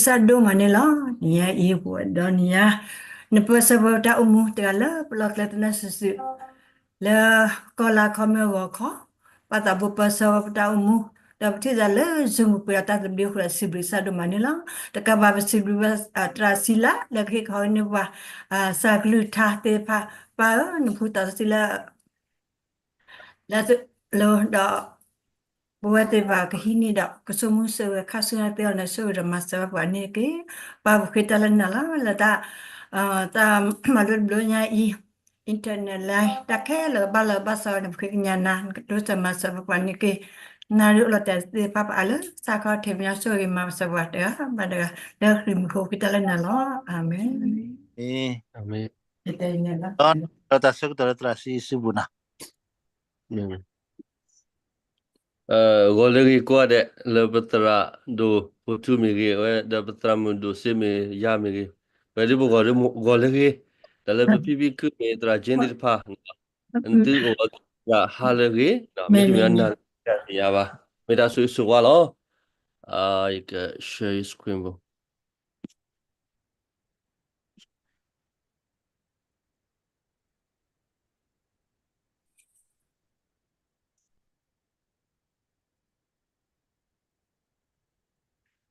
စၢ်ဒိၣ်မးန့ၣ်လီၤ. နံၤညါအံၤပဝဲဒီးနံၤညါ နပၢၢ်ဆၢပဝဲပတၢ်အိၣ်မူတဂၤလၢပလီၢ်ကျဲသနၢၣ်စုာ်စုာ် လၢကီၢ်လါခီမ့ၢ်ဂီၤခီ, ပၢ်သးဘိပၢၢ်ဆၢဝဲပတၢ်အိၣ်မူ, ဒီးပထံၣ်သးလၢ Zoom ပူၤဒီးတၢ်သဘျ့အဃိဒီး စံးဘျုးကစၢ်ဒိၣ်မးန့ၣ်လီၤ. တကးဘၣ်ပစံးဘျုးဘၣ် သရၣ်စံလၢ် လၢကဟ့ၣ်ခီဟ့ၣ်နီၤပှၤ စၢ်ကလုၢ်ကထါသ့ၣ်တဖၣ်, ပၢ်ဧၢ နဖုသးစီဆှံလၢ လၢလၢဒီး ပဝဲသ့ၣ်တဖၣ်ကဟံးန့ၢ်ဒီး ကဆိကမိၣ်ဆိၣ်ဂ့ၤခါဆူညါသ့အီၤန့ၣ် ဆိၣ်ဂ့ၤဒီးမၤစၢၤဘၣ်ပှၤန့ၣ်တက့ၢ်. ပၢ်ပဃ့တၢ်လၢနၤလီၤ လၢတၢ် တၢ်မၤလိတဘျီညါအံၤ internet line တၢ်ခဲလၢာ်ကဘၣ်လၢဘၣ်စီဝဲန့ၣ် ပဃ့ကညးနၤ နကတိစၢၤမၤစၢၤဘၣ်ပှၤန့ၣ်တက့ၢ်. နၤဒ်အိၣ်လီၤတဲာ်သ့ၣ်တဖၣ် ပအါလၢစၢ်ခီၣ်ထံးမညီ ဆိၣ်ဂ့ၤမၤစၢၤပှၤတဂၤဘၣ်တဂၤ လၢခရံာ်မံၤဃိပဃ့တၢ်လၢနၤလီၤ. အၤမ့ၣ်. အၤမ့ၣ်. ဒီးတၢ်ဆၢကတီၢ်လၢသရၣ်စံစုပူၤနီၤ ဂီၤလၢအဂ့ၤကိးဂၤဒဲး လၢပသရၣ်ဒိၣ်ဖိထူမ့ၢ်ဂ့ၤ ဝဲဒီးပသရၣ်မုၣ်ဒိၣ်စ့မ့ၢ်ယါမ့ၢ်ဂ့ၤ, ပဝဲဒ်ပဂီၤဒ်ဂီၤလၢအဂ့ၤ, တၢ်လၢပဖံဖံကုမ့ၢ်သရၣ်ကၠ့သ့ၣ်တဖၣ် သုအိၣ်ဒီးဟါလၢအဂ့ၤ, မ့တမ့ၢ်နၤသ့ၣ်ညါဘၣ်, မ့ၢ်တၢ်ဆိၣ်ဂ့ၤဆိၣ်ဝါလီၤ. ယက share screen ဘၣ်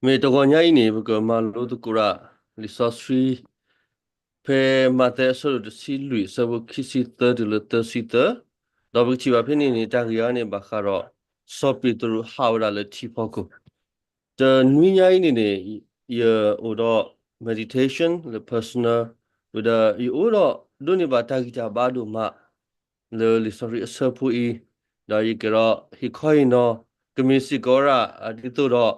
မ့ၢ်တဂီၤညါအံၤန့ၣ် ပကမၤလိသကိးတၢ်လံာ်စီဆှံ ဖဲမးသဲအဆၢဒိၣ်တဆံလွံၢ် အဆၢဖိခံဆံသၢတုၤလၢသၢဆံသၢ, ဒီးပကထံၣ်ဘၣ်ဖဲန့ၣ်န့ၣ် တၢ်ဂ့ၢ်အံၤန့ၣ်ဘၣ်ဃးဒီး စီၤပ့းတရူးဟးဝဲဒၣ်လၢထံဖီခိၣ်, တနွံညါအံၤန့ၣ်န့ၣ် ယအိၣ်ဒီး meditation လၢ personal ဝဲဒီး ယအိၣ်ဒီးဒိးန့ၢ်ဘၣ်တၢ်ဂံၢ်တၢ်ဘါဒိၣ်မး လၢလံာ်စီဆှံအဆၢဖိအံၤ, ဒီးယကဒီးဟ့ၣ်ခီဟ့ၣ်နီၤ ကမ့ၢ်စ့ၢ်ကီးဝဲဒၣ် ဒ်သိးဒီး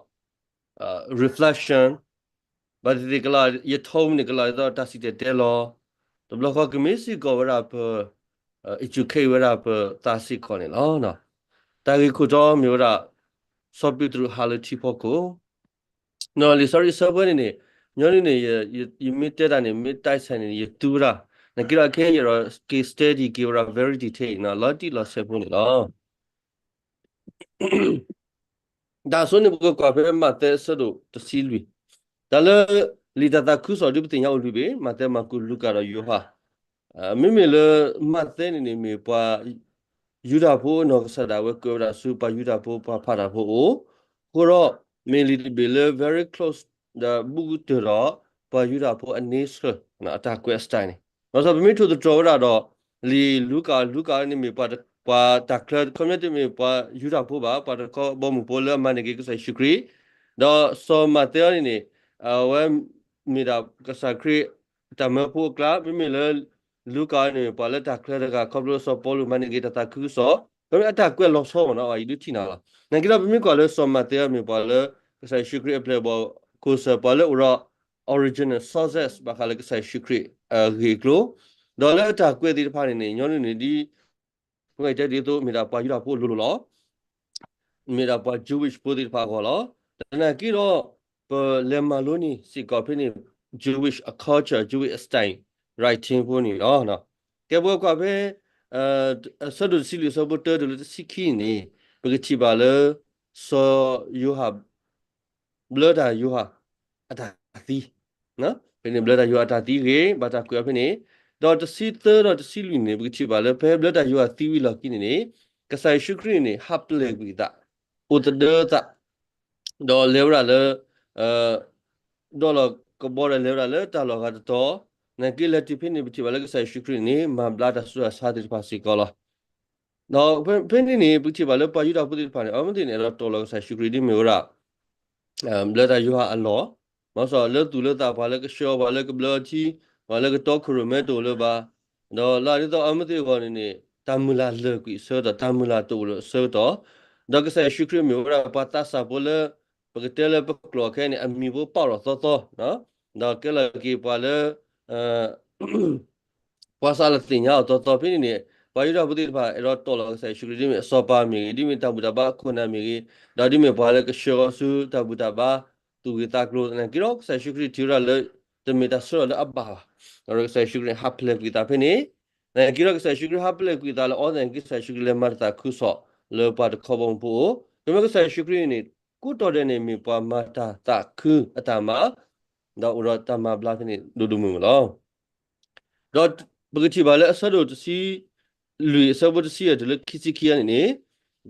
reflection, ဘၣ်သ့ၣ်သ့ၣ်ကလီၤ ယထီမုၢ်န့ၣ်ကလီၤဒ်သိးတၢ်စံၣ်တဲၤတဲလီၤ, တဘျီဃီကမ့ၢ်စ့ၢ်ကီးဝဲဒၣ်ပ educate ဝဲဒၣ်ပသးစ့ၢ်ကီးန့ၣ်လီၤ. တၢ်ဂ့ၢ်ခိၣ်တီမ့ၢ်ဝဲဒၣ် စီၤပ့းတရူးဟးလၢထံဖီခိၣ် လံာ်စီဆှံအဆၢဖိန့ၣ်န့ၣ်, ညီနုၢ်န့ၣ် ယမ့ၢ်တဲတၢ်န့ၣ် မ့ၢ်တဲဆၢန့ၣ် ယသူဝဲဒၣ်, နာ်က့ဒီးခဲအံၤယဒီးက့ၤ study က့ၤဝဲဒၣ် very detail လီၤတံၢ်လီၤဆဲးဖိန့ၣ်လီၤ. တၢ်ဆိန့ၣ် ပကကွၢ်ဖဲမးသဲအဆၢဒိၣ်တဆံလွံၢ်, တၢ်လၢလံာ်တၢ်သးခုကစီၣ်ဒ်ပသ့ၣ်ညါအိၣ်လွံၢ်ဘ့ၣ်, မးသဲ, မၢ်ကူး, လူၤကၣ်ဒီးယိၤဟၣ်. မ့မ့ၢ်လၢမးသဲန့ၣ်န့ၣ် မ့ၢ်ပှၤ ယူဒၤဖိအနီၢ်ကစၢ်ဒၣ်ဝဲ ကွဲးဝဲဒၣ်ဆူပှၤယူဒၤဖိပှၤဖးတၢ်ဖိအအိၣ်, အဃိဒီး မ့ၢ်လံာ်တဘ့ၣ်လၢ very close ဒီးဘူးကတၢၢ်ဒီး ပှၤယူဒၤဖိအ nature အတၢ်ကွဲးအ style န့ၣ်, ဘၣ်ဆၣ်ပမ့ၢ်ထိၣ်သတြီၤဝဲဒၣ်ဒီး လံာ်လူၤကၣ်, လူၤကၣ်န့ၣ်မ့ၢ်ပှၤတ, ပှၤတၢ်ချၢ ခီပညီတမ့ၢ်ပှၤယူဒၤဖိဘၣ်, ပှၤတခီဘီမုၢ်ဖိလၢအမၤန့ၢ်က့ၤကစၢ်ယ့ၣ်ၡူးခရံာ်, ဒီးစီၤမးသဲအံၤန့ၣ်န့ၣ် အဝဲမ့ၢ်ဒၣ်ကစၢ်ခရံာ်တၢ်မၢဖိအကျါ, မ့မ့ၢ်လၢ လူၤကၣ်န့ၣ် ပှၤလၢတၢ်ချၢတဂၤ ခီဖျိစီၤပီလူးမၤန့ၢ်က့ၤတၢ်သးခုကစီၣ်, ခီဖျိအတၢ်ကွဲးလီၤဆီမ့ၢ်နီၤ အံၤဒုးထံၣ်နၤလီၤ. နာ်က့ဒီးပမ့ၢ်ကွၢ်လၢစီၤမးသဲအံၤမ့ၢ်ပှၤလၢ ကစၢ်ယ့ၣ်ၡူးခရံာ်အပျဲၢ်အဘီၣ်ခိၣ်စၢၢ် ပှၤလၢအိၣ်ဒီး original sources ဘၣ်ဃးလၢကစၢ်ယ့ၣ်ၡူးခရံာ်အဂ့ၢ်အကျိၤ, ဒီးလၢအတၢ်ကွဲးသ့ၣ်တဖၣ်န့ၣ်န့ၣ် ညီနုၢ်န့ၣ်ဒ် ပဝဲတဲဒ်သိး မ့ၢ်ဒၣ်ပှၤယူဒၤဖိအလိၤလိၤလီၤ. မ့ၢ်ဒၣ်ပှၤ Jewish ဖိသ့ၣ်တဖၣ်အဂီၢ်လီၤ. သနာ်က့ဒီး ပလဲၤမၤလိန့ၢ်စ့ၢ်ကီးဖဲန့ၣ် Jewish culture, Jewish style writing ဖိန့ၣ်လီၤ. ကဲပဝဲကွၢ်ဖဲ အဆၢဒိၣ်တဆံလွံၢ် အဆၢဖိတၢတုၤလၢတဆံခံန့ၣ် ပကထံၣ်ဘၣ်လၢ စီၤယိၤဟၣ် ဘျၢတၢ်ယိၤဟၣ်အတၢ်သံ, ဖဲန့ၣ်ဘျၢတၢ်ယိၤဟၣ်အတၢ်သံအဂ့ၢ် ဘၣ်တၢ်ကွဲးအီၤဖဲန့ၣ်, ဒီးတဆံသၢဒီးတဆံလွံၢ်န့ၣ် ပကထံၣ်ဘၣ်လၢဖဲဘျၢတၢ်ယိၤဟၣ်သံဝံၤလီၢ်ခံန့ၣ်န့ၣ် ကစၢ်ယ့ၣ်ၡူးခရံာ်န့ၣ် ဟးပျဲၢ်ကွံာ်အသး, အိၣ်သဒၢအသး, ဒီးလဲၤဝဲဒၣ်လၢ ဒီးလီၢ်ကဘီဒီးလဲၤဝဲဒၣ်လၢတၢ်လီၢ်ဂၤတတီၤ, နာ်က့လဲၤတုၤဖဲန့ၣ် ပထံၣ်ဘၣ်လၢကစၢ်ယ့ၣ်ၡူးခရံာ်န့ၣ် မၤဘျါတၢ်ဆူးတၢ်ဆါသ့ၣ်တဖၣ်စ့ၢ်ကီးလီၤ. ဒီးဖဲန့ၣ်န့ၣ် ပကထံၣ်ဘၣ်လၢပှၤယူဒၤဖိသ့ၣ်တဖၣ်န့ၣ် အဝဲသ့ၣ်န့ၣ် အဲၣ်ဒိးတီၢ်လီၤကစၢ်ယ့ၣ်ၡူးခရံာ်ဒ်မ့ၢ်ဝဲဒၣ် ဘျၢတၢ်ယိၤဟၣ်အလီၢ်, ဘၣ်ဆၣ်လၢသူၣ်လၢသးပှၤလၢကဆှၢအီၤ ပှၤလၢကဘျၢအီၤထံ, ပှၤလၢကတီခိၣ်ရိၣ်မဲတအိၣ်လၢၤဘၣ်, ဒီးလၢဒ်သိးအဝဲသ့ၣ်အဂီၢ်န့ၣ်န့ၣ် တၢ်မုၢ်လၢ်လၢာ်ကွံာ်အဆၢကတီၢ်, တၢ်မုၢ်လၢ်တအိၣ်လၢၤအဆၢကတီၢ်, ဒီးကစၢ်ယ့ၣ်ၡူးခရံာ်မ့ၢ်ဝဲဒၣ်ပှၤသးစၢ်ဖိလၢ ပကတဲလၢပကျိာ်ခဲအံၤန့ၣ် အမံၤဖိပာ်လီၤသီသီ, ဒီးကဲလီၤက့ၤပှၤလၢ ပှၤစးလၢသ့ၣ်ညါအီၤသီသီဖဲန့ၣ်န့ၣ် ပှၤယူဒၤဖိသ့ၣ်တဖၣ် အဲၣ်ဒိးတီၢ်လီၤကစၢ်ယ့ၣ်ၡူးခရံာ် ဒ်မ့ၢ်အစီၤပၤမ့ၢ်ဂ့ၤ, ဒ်မ့ၢ်တၢ်ဘူၣ်တၢ်ဘါအခိၣ်နၢ်မ့ၢ်ဂ့ၤ, ဒီးဒ်မ့ၢ်ပှၤလၢကဆှၢအီၤဆူတၢ်ဘူၣ်တၢ်ဘါသူၣ်ဂ့ၤသးကျိၤသနာ်က့ဒီး ကစၢ်ယ့ၣ်ၡူးခရံာ်ထံၣ်ဝဲဒၣ်လၢ တမ့ၢ်တၢ်ဆှၢလီၤလၢအဘၣ်ဘၣ်, ဒီးကစၢ်ယ့ၣ်ၡူးခရံာ်ဟးပျဲၢ်ကွံာ်အသးဖဲန့ၣ်, သနာ်က့ဒီးကစၢ်ယ့ၣ်ၡူးခရံာ်ဟးပျဲၢ်ကွံာ်အသးလၢအီၤသနာ်က့ ကစၢ်ယ့ၣ်ၡူးခရံာ်လဲၤမၤတၢ်သးခုကစီၣ်လၢပှၤတခီဘီမုၢ်ဖိအအိၣ်, ကမ့ၢ်ကစၢ်ယ့ၣ်ၡူးခရံာ်န့ၣ် ပှၤမၤတၢ်ဖိတၢ်လၢအဂၤအဃိတၢ်ဒဲးန့ၣ် မ့ၢ်ပှၤမၤတၢ်သးခုအတၢ်မၤ ဒီးအိၣ်ဒီးတၢ်မၤဘျါဖဲန့ၣ်ဒိၣ်ဒိၣ်မုၢ်မုၢ်လီၤ. ဒီးပကထံၣ်ဘၣ်လၢအဆၢဒိၣ်တဆံလွံၢ်အဆၢဖိတဆံယဲၢ်တုၤလၢခံဆံခံန့ၣ်န့ၣ်,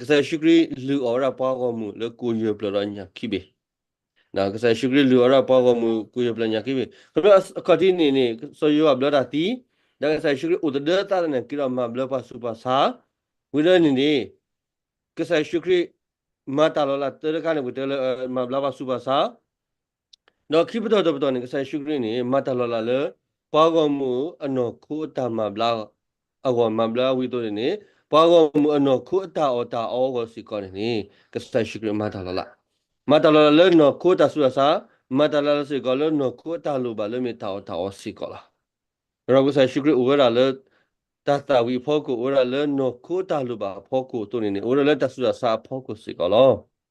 ကစၢ်ယ့ၣ်ၡူးခရံာ်လုၢ်အီၣ်ဝဲဒၣ်ပှၤဂီၢ်မုၢ်လၢကိၣ်ယဲၢ်ပျၢၤဒီးညၣ်ခံဘ့ၣ် ကစၢ်ယ့ၣ်ၡူးခရံာ်လုၢ်အီၣ်ဝဲဒၣ်ပှၤဂီၢ်မုၢ်ကိၣ်ယဲၢ်ပျၢၤညၣ်ခံဘ့ၣ်. ခီဖျိအခီၣ်ထံးန့ၣ်န့ၣ် စီၤယိၤဟၣ်ဘျၢတၢ်သံ, ဒီးကစၢ်ယ့ၣ်ၡူးခရံာ်အိၣ်သဒၢသးသနာ်က့ဒီးမၤဘျါပှၤဆူးပှၤဆါ, ဝံၤဒီးန့ၣ်န့ၣ် ကစၢ်ယ့ၣ်ၡူးခရံာ် မၤတၢ်လီၤလးတၢတခါန့ၣ် ပကတဲလၢ မၤဘျါပှၤဆူးပှၤဆါ ဒီးခံပတီၢ်တပတီၢ်န့ၣ် ကစၢ်ယ့ၣ်ၡူးခရံာ်န့ၣ် မၤတၢ်လီၤလးလၢ ပှၤဂီၢ်မုၢ်အနီၢ်ခိအတၢ်မၤဘျါ အဂီၢ်မၤဘျါဝံၤအသိးန့ၣ်န့ၣ်, ပှၤဂီၢ်မုၢ်အနီၢ်ခိအတၢ်အီၣ်တၢ်အီအဂီၢ်စ့ၢ်ကီးန့ၣ်န့ၣ် ကစၢ်ယ့ၣ်ၡူးခရံာ်မၤတၢ်လီၤလး, မၤတၢ်လီၤလးလၢနီၢ်ခိတၢ်ဆူးတၢ်ဆါ, မၤတၢ်လီၤလးစ့ၢ်ကီးလၢနီၢ်ခိအတၢ်လိၣ်ဘၣ်လၢမ့ၢ်တၢ်အီၣ်တၢ်အီစ့ၢ်ကီးလီၤ. ဒီးကစၢ်ယ့ၣ်ၡူးခရံာ်အိၣ်ဝဲဒၣ်လၢ တၢ်သၣ်ဝံၤအဖီခိၣ် အိၣ်ဝဲဒၣ်လၢနီၢ်ခိတၢ်လိၣ်ဘၣ်အဖီခိၣ်အသိးန့ၣ်န့ၣ် အိၣ်ဝဲဒၣ်လၢတၢ်ဆူးတၢ်ဆါအဖီခိၣ်စ့ၢ်ကီးလီ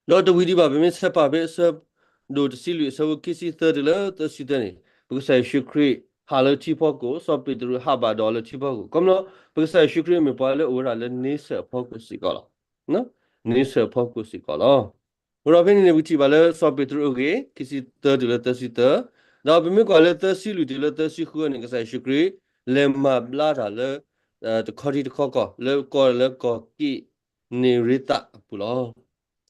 ၤ. ဒီးတဝံၤဒံးဘၣ် ပမ့ၢ်ဆဲးပာ်ဖဲအဆၢဒိၣ်တဆံလွံၢ်အဆၢဖိခံဆံသၢတုၤလၢသၢဆံသၢန့ၣ် ပကစၢ်ယ့ၣ်ၡူးခရံာ်ဟးလၢထံဖီခိၣ်, စီၤပ့းတရူးဟးဘၣ်ဒီးအီၤလၢထံဖီခိၣ်, ခီဖျိ ပကစၢ်ယ့ၣ်ၡူးခရံာ်မ့ၢ်ပှၤလၢအိၣ်ဝဲဒၣ်လၢန့ဆၢၣ်အဖီခိၣ်စ့ၢ်ကီးလီၤ. န့ဆၢၣ်အဖီခိၣ်စ့ၢ်ကီးလီၤ. အဃိဒီးဖဲန့ၣ်န့ၣ် ပကထံၣ်ဘၣ်လၢစီၤပ့းတရူးအဂ့ၢ် ခံဆံသၢတုၤလၢသၢဆံသၢ, ဒီးပမ့ၢ်ကွၢ်လၢသၢဆံလွံၢ်တုၤလၢသၢဆံဃုန့ၣ် ကစၢ်ယ့ၣ်ၡူးခရံာ် လဲၤမၤဘျါတၢ်လၢ တခီထံတခီကီၢ် လၢကီၢ်လၢကီၢ်ကံးနံၤရ့သးအပူၤလီၤ.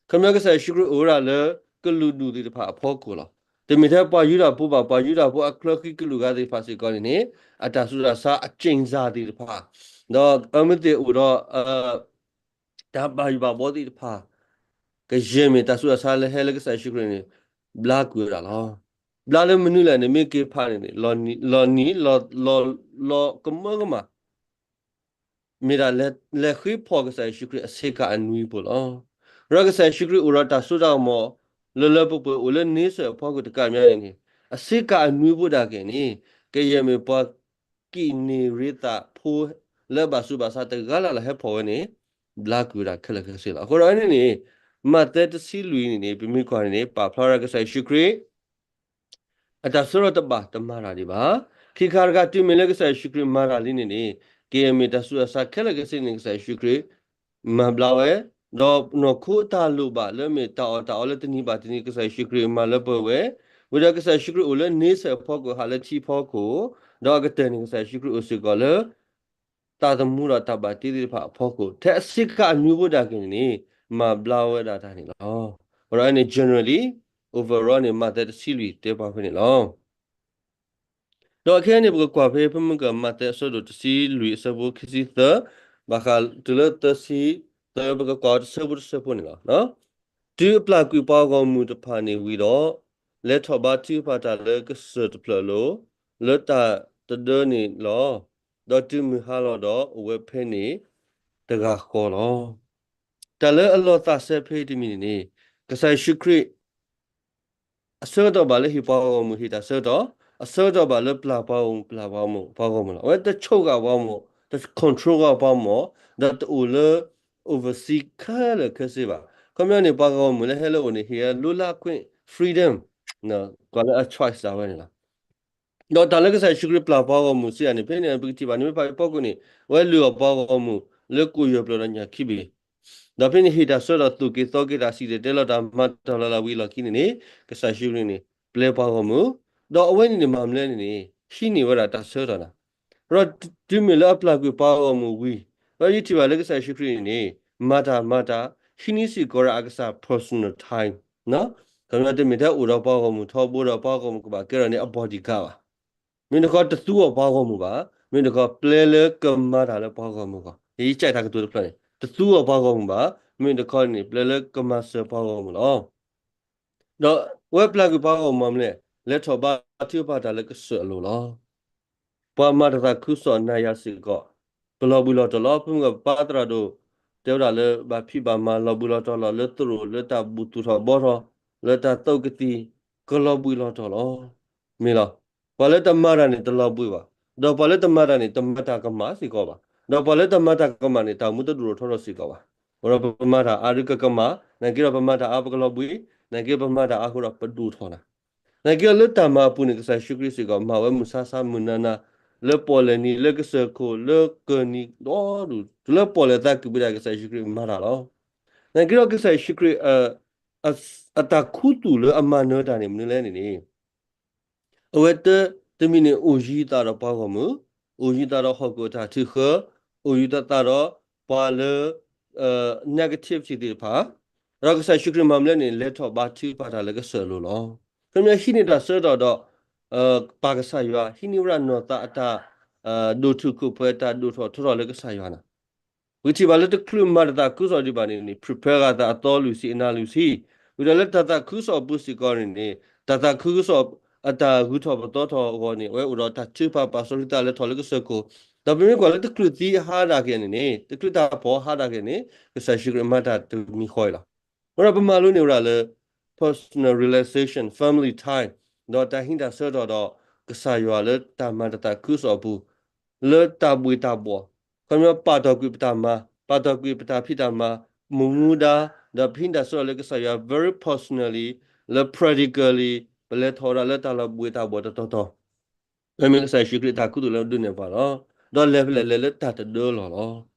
ခီဖျိကစၢ်ယ့ၣ်ၡူးခရံာ်အိၣ်ဝဲဒၣ်လၢကလုာ်ဒူၣ်သ့ၣ်တဖၣ်အဖီခိၣ်လီၤ. တမ့ၢ်ထဲပှၤယူဒၤဖိဘၣ်, ပှၤယူဒၤဖိအချၢဃံကလုာ်ဂၤသ့ၣ်တဖၣ်စ့ၢ်ကီးန့ၣ်န့ၣ် အတၢ်ဆူးတၢ်ဆါအကၠ့ၣ်စၢ်သ့ၣ်တဖၣ်, ဒီးအမ့ၢ်သ့ၣ်အိၣ်ဒီး တၢ်ဘၣ်ယိၣ်ဘၣ်ဘီသ့ၣ်တဖၣ် ကယဲၢ်မ့ၢ်တၢ်ဆူးတၢ်ဆါလၢဟဲလၢကစၢ်ယ့ၣ်ၡူးခရံာ်န့ၣ် ဘျါကွံာ်ဝဲဒၣ်လီၤ. ဘျါလၢမနုၤလဲၣ်န့ၣ် မ့ၢ်က့ၤဖးန့ၣ်န့ၣ် လီၤနံၤ လီၤ လီၤ လီၤကမၢကမၣ် မ့ၢ်ဒၣ်လဲၤဃ့ဖီၣ်ကစၢ်ယ့ၣ်ၡူးခရံာ်အဆ့ကၤအနွံဖိလီၤ. ဒီးကစၢ်ယ့ၣ်ၡူးခရံာ်အိၣ်ဒီးတၢ်စိတၢ်ကမီၤ လၢလၢပှဲၤပှဲၤအိၣ်လၢန့ဆၢၣ်အဖီခိၣ်တကးမးန့ၣ်န့ၣ် အဆ့ကၤအနွံဖိဒၣ်က့ၤန့ၣ် ကယဲၢ်မ့ၢ်ပှၤကံးနံၤရ့သးဖိ လၢအဘၣ်ဆူးဘၣ်ဆါတဂၤလၢ်လၢ်ဟဲဖီၣ်ဝဲန့ၣ် ဘျါကွံာ်ဝဲဒၣ်ခဲလၢာ်ခဲဆ့လီၤ. အဃိဒီးန့ၣ်န့ၣ် မးသဲတဆံလွံၢ်န့ၣ်န့ၣ် ပမ့ၢ်ကွၢ်န့ၣ်န့ၣ် ပာ်ဖျါဝဲဒၣ်ကစၢ်ယ့ၣ်ၡူးခရံာ် အတၢ်ဆၢထီၣ်တဘၣ်တမၤတၢ်ဒံးဘၣ်. ခံခါတခါ တုၤမ့ၢ်လၢကစၢ်ယ့ၣ်ၡူးခရံာ်မၤတၢ်လံန့ၣ်န့ၣ် ကယဲၢ်မ့ၢ်တၢ်ဆူးတၢ်ဆါခဲလၢာ်ခဲဆ့န့ၣ် ကစၢ်ယ့ၣ်ၡူးခရံာ် မၤဘျါဝဲ, ဒီးနီၢ်ခိအတၢ်လိၣ်ဘၣ်လၢမ့ၢ်တၢ်အီၣ်တၢ်အီလၢတနံၤဘၣ်တနံၤ ကစၢ်ယ့ၣ်ၡူးခရံာ်မၤလၢပှဲၤဝဲ, ဝံၤဒီးကစၢ်ယ့ၣ်ၡူးခရံာ်အိၣ်လၢန့ဆၢၣ်အဖီခိၣ် ဟးလၢထံဖီခိၣ်, ဒီးအကတၢၢ်န့ၣ် ကစၢ်ယ့ၣ်ၡူးခရံာ်အိၣ်စ့ၢ်ကီးလၢ တၢ်သမူဒီးတၢ်ဘၣ်တ့သ့ၣ်တဖၣ်အဖီခိၣ် ထဲအဆ့ကၤအနွံဖိဒၣ်က့ၤန့ၣ်န့ၣ် မၤဘျါဝဲဒၣ်တၢ်န့ၣ်လီၤ. အဃိဒီးန့ၣ် generally, overall န့ၣ် မးသဲတဆံလွံၢ်တဲပှၤဖဲန့ၣ်လီၤ. ဒီးခဲအံၤန့ၣ် ပကကွၢ်ဖဲ ဖဲမုၢ်ကမးသဲအဆၢဒိၣ်တဆံလွံၢ်အဆၢဖိခံဆံသၢ ဘၣ်ဃးတုၤလၢသၢဆံသၢ ပကကွၢ်အီၤတဆၢဖိတဆၢဖိန့ၣ်လီၤ. တုၤအပျၢ်ကွံာ်ပှၤဂီၢ်မုၢ်တဖၣ်န့ၣ်ဝံၤဒီး, လဲၤထီၣ်ဘါထုကဖၣ်တၢ်လၢကစၢၢ်တဖျၢၣ်အလိၤ, လၢတၢ်တဒၢန့ၣ်လီၤ. ဒီးတုၤမုၢ်ဟါလီၤဒီး အိၣ်ဝဲဖဲန့ၣ်တဂၤဃီလီၤ. တၢ်လၢအလီၤသးစဲဖဲအံၤတမံၤန့ၣ်န့ၣ် ကစၢ်ယ့ၣ်ၡူးခရံာ် အဆၢကတီၢ်ဘၣ်လၢဟ့ၣ်ပှၤဂီၢ်မုၢ်ဟ့ၣ်တၢ်ဆၢကတီၢ်, အဆၢကတီၢ်ဘၣ်လၢပျၢ်ပှၤဂီၢ်မုၢ်ပျၢ်ပှၤဂီၢ်မုၢ်လီၤ. အဝဲတဆိၣ်ဃာ်ပှၤဂီၢ်မုၢ်, တ control ဃာ်ပှၤဂီၢ်မုၢ်, ဒီးတအိၣ်လၢ oversee ခဲလၢာ်ခဲဆ့ဘၣ်. ခီပညီန့ၣ် ပှၤဂီၢ်မုၢ်လၢဟဲလၢအအိၣ်န့ၣ် ဟ့ၣ်အလိလၢအခွင့် freedom, ကွၢ်လၢအ choice ဒၣ်ဝဲန့ၣ်လီၤ. ဒီးတၢ်လၢကစၢ်ယ့ၣ်ၡူးခရံာ်ပျၢ်ပှၤဂီၢ်မုၢ်စံးယၤန့ၣ် ဖဲန့ၣ် ပကထံၣ်ဘၣ်န့ၣ် မ့ၢ်ဖးအံၤဖီခိၣ်န့ၣ် အဝဲလုၢ်အီၣ်ပှၤဂီၢ်မုၢ်လၢကိၣ်ယဲၢ်ပျၢၤဒီးညၣ်ခံဘ့ၣ်, ဒီးဖဲန့ၣ်ဟ့ၣ်တၢ်ဆၢဒီးသိၣ်က့ၤသီက့ၤတၢ် စံၣ်တဲၤတဲလီၤတၢ် မၤတၢ်လီၤလးဝံၤအလီၢ်ခံန့ၣ်န့ၣ် ကစၢ်ယ့ၣ်ၡူးခရံာ်န့ၣ် ပျဲပှၤဂီၢ်မုၢ်, ဒီးအဝဲန့ၣ်န့ၣ် မၤမနုၤလဲၣ်န့ၣ်န့ၣ် ဟံးန့ၢ်ဝဲဒၣ်တၢ်ဆၢကတီၢ်နၤ, ဒီးတုၤမ့ၢ်လၢအပျၢ်ကွံာ်ပှၤဂီၢ်မုၢ်ဝံၤ, ဒီးယထံၣ်ဘၣ်လၢကစၢ်ယ့ၣ်ၡူးခရံာ်န့ၣ်န့ၣ် မၤတၢ်မၤတၢ် ဟံးန့ၢ်စ့ၢ်ကီးဒၣ်အကစၢ် personal time ခီပညီတမ့ၢ်ထဲအိၣ်ဒီးပှၤဂီၢ်မုၢ်ထီဘိဒီးပှၤဂီၢ်မုၢ်ကဘၣ်ကဲထီၣ်န့ၣ် အ bodyguard ဘၣ်. မ့ၢ်တခီတသူအီၤပှၤဂီၢ်မုၢ်ဘၣ်, မ့ၢ်တခီပျဲလၢကမၤတၢ်လၢပှၤဂီၢ်မုၢ်ဂီၢ်, ယကဲတၢ်ကတိၤတဖျၢၣ်န့ၣ် တသူအီၤပှၤဂီၢ်မုၢ်ဘၣ်, မ့ၢ်တခီန့ၣ် ပျဲလၢကမၤစၢၤပှၤဂီၢ်မုၢ်လီၤ. ဒီးအဝဲပျၢ်ကွံာ်ပှၤဂီၢ်မုၢ်မနုၤလဲၣ်, လဲၤထီၣ်ဘါထုကဖၣ်တၢ်လၢကစၢၢ်အလိၤလီၤ. ပှၤမၤတၢ်သးခုကစီၣ်နၤယၤစ့ၢ်ကီး ကလီၤဘှံးလီၤတီၤလီၤ. ပမ့ၢ်ပပၢ်သရၣ်ဒိၣ် တဲဝဲဒၣ်လၢ ဘၣ်ဖံးဘၣ်မၤလီၤဘှံးလီၤတီၤလီၤ လၢသရိာ် လၢတၢ်ဘူၣ်သူၣ်ထီၣ်ဘှီထီၣ် လၢတၢ်သုးကသံၣ် ကလီၤဘှံးလီၤတီၤလီၤ. မ့ၢ်လီၤ. ပှၤလၢတမၤတၢ်န့ၣ် တလီၤဘှံးဘၣ်. ဒီးပှၤလၢတမၤတၢ်န့ၣ် တမၤတၢ်ကမၣ်စ့ၢ်ကီးဘၣ်. ဒီးပှၤလၢတမၤတၢ်ကမၣ်န့ၣ် တၢ်မူတဒိၣ်ထီၣ်ထီၣ်စ့ၢ်ကီးဘၣ်. အဃိဒီးပမၤတၢ်အါဒုးကကမၣ်, နာ်က့ဒီးပမၤတၢ်အါပကလီၤဘှံး, နာ်က့ပမၤတၢ်အါအဃိဒီးပဒိၣ်ထီၣ်နၤ. နာ်က့ဒီးလၢတၢ်မၤအပူၤန့ၣ် ကစၢ်ယ့ၣ်ၡူးခရံာ်စ့ၢ်ကီး မၤဝဲမုၢ်ဆါဆါမုၢ်နၤနၤ, လၢပီၣ်လဲၣ်နံၤ လၢကစၢၢ်ခိၣ် လၢကၢၢ်နံၤဒီဒူၣ်, တုၤလၢပီၣ်လဲၣ်သးကံၢ်ပူၤဒၣ် ကစၢ်ယ့ၣ်ၡူးခရံာ်မၤတၢ်လီၤ. နာ်က့ဒီးကစၢ်ယ့ၣ်ၡူးခရံာ် အ အတၢ်ခူသူၣ်လၢအမၤနၢၤတၢ်န့ၣ် မနုၤလဲၣ်န့ၣ်န့ၣ် အဝဲတ, တမံၤန့ၣ် အိၣ်ယံၤသးဒီးပှၤဂီၢ်မုၢ်, အိၣ်ယံၤသးဒီးဟီၣ်ခိၣ်အတၢ်ထုးဃၢ, အိၣ်ယံၤသးဒီးပှၤလၢ negativity သ့ၣ်တဖၣ်, ဒီးကစၢ်ယ့ၣ်ၡူးခရံာ်မၤမနုၤလဲၣ်န့ၣ် လဲၤထီၣ်ဘါထုကဖၣ်တၢ်လၢကစၢၢ်အလိၤလီၤ. ခီပညီဟံးန့ၢ်တၢ်ဆၢကတီၢ်ဒီး ပၢ်ကစၢ်ယွၤ ဟံးန့ၢ်ဝဲဒၣ်နီၢ်သးအတၢ် ဒိၣ်ထူၣ်ခိၣ်ပှဲၤ တၢ်ဒိၣ်ထီၣ်ထီထီၣ်လၢကစၢ်ယွၤန့ၣ် ပထံၣ်ဘၣ်လၢတချုးမၤတၢ်သးခုကစီၣ်ဒံးဘၣ်န့ၣ်န့ၣ် prepare ဂၤသးအသီလွံၢ်ဆံ အနၤလွံၢ်ဆံ, ဝံၤဒီးလၢတၢ်သးခုကစီၣ်အပူၤစ့ၢ်ကီးန့ၣ်န့ၣ် တၢ်သးခုကစီၣ်အတၢ်ဂုၤထီၣ်ပသီထီၣ်အဂီၢ်န့ၣ် အဝဲအိၣ်ဒီးတၢ်ထုကဖၣ်ပာ်စီဆှံသးလဲၤထီၣ်လၢကစၢၢ်ခိၣ်, ဒီးပမ့ၢ်ကွၢ်လၢတချုးသံအဟါဒၣ်က့ၤန့ၣ်န့ၣ် တချုးတၢ်ဖီၣ်ဟါဒၣ်က့ၤန့ၣ် ကစၢ်ယ့ၣ်ၡူးခရံာ်မၤတၢ်တမံၤဃီအံၤလီၤ. ဝဲဒီးပမၤလိန့ၢ်ဝဲဒၣ်လၢ personal relaxation, family time, ဒီးတၢ်ဟံးတၢ်ဆၢကတီၢ်ဒီး ကစၢ်ယွၤလၢတၢ်မၤတၢ်သးခုကစီၣ်အပူၤ လၢတၢ်ဘှ့ၣ်တၢ်ဘှီၣ်, ခီပညီပာ်ထီၣ်ကွံာ်ပတၢ်မၤ, ပာ်ထီၣ်ကွံာ်ပတၢ်ဖံးတၢ်မၤ, မူဒါ, ဒီးပဟံးတၢ်ဆၢကတီၢ်လၢကစၢ်ယွၤ very personally, လၢ practically, ပလဲၤထီၣ်ဝဲဒၣ်လၢတၢ်လီၤဘှံးတၢ်ဘှီၣ်တတီၤတီၤ, မ့ၢ်ကစၢ်ယ့ၣ်ၡူးခရံာ်တၢ်ခူသူၣ်လၢဒုးနဲၣ်ပှၤလီၤ. ဒီးလဲၤဖဲလဲၣ် လဲၤလၢတၢ်တဒၢလီၢ်လီၤ.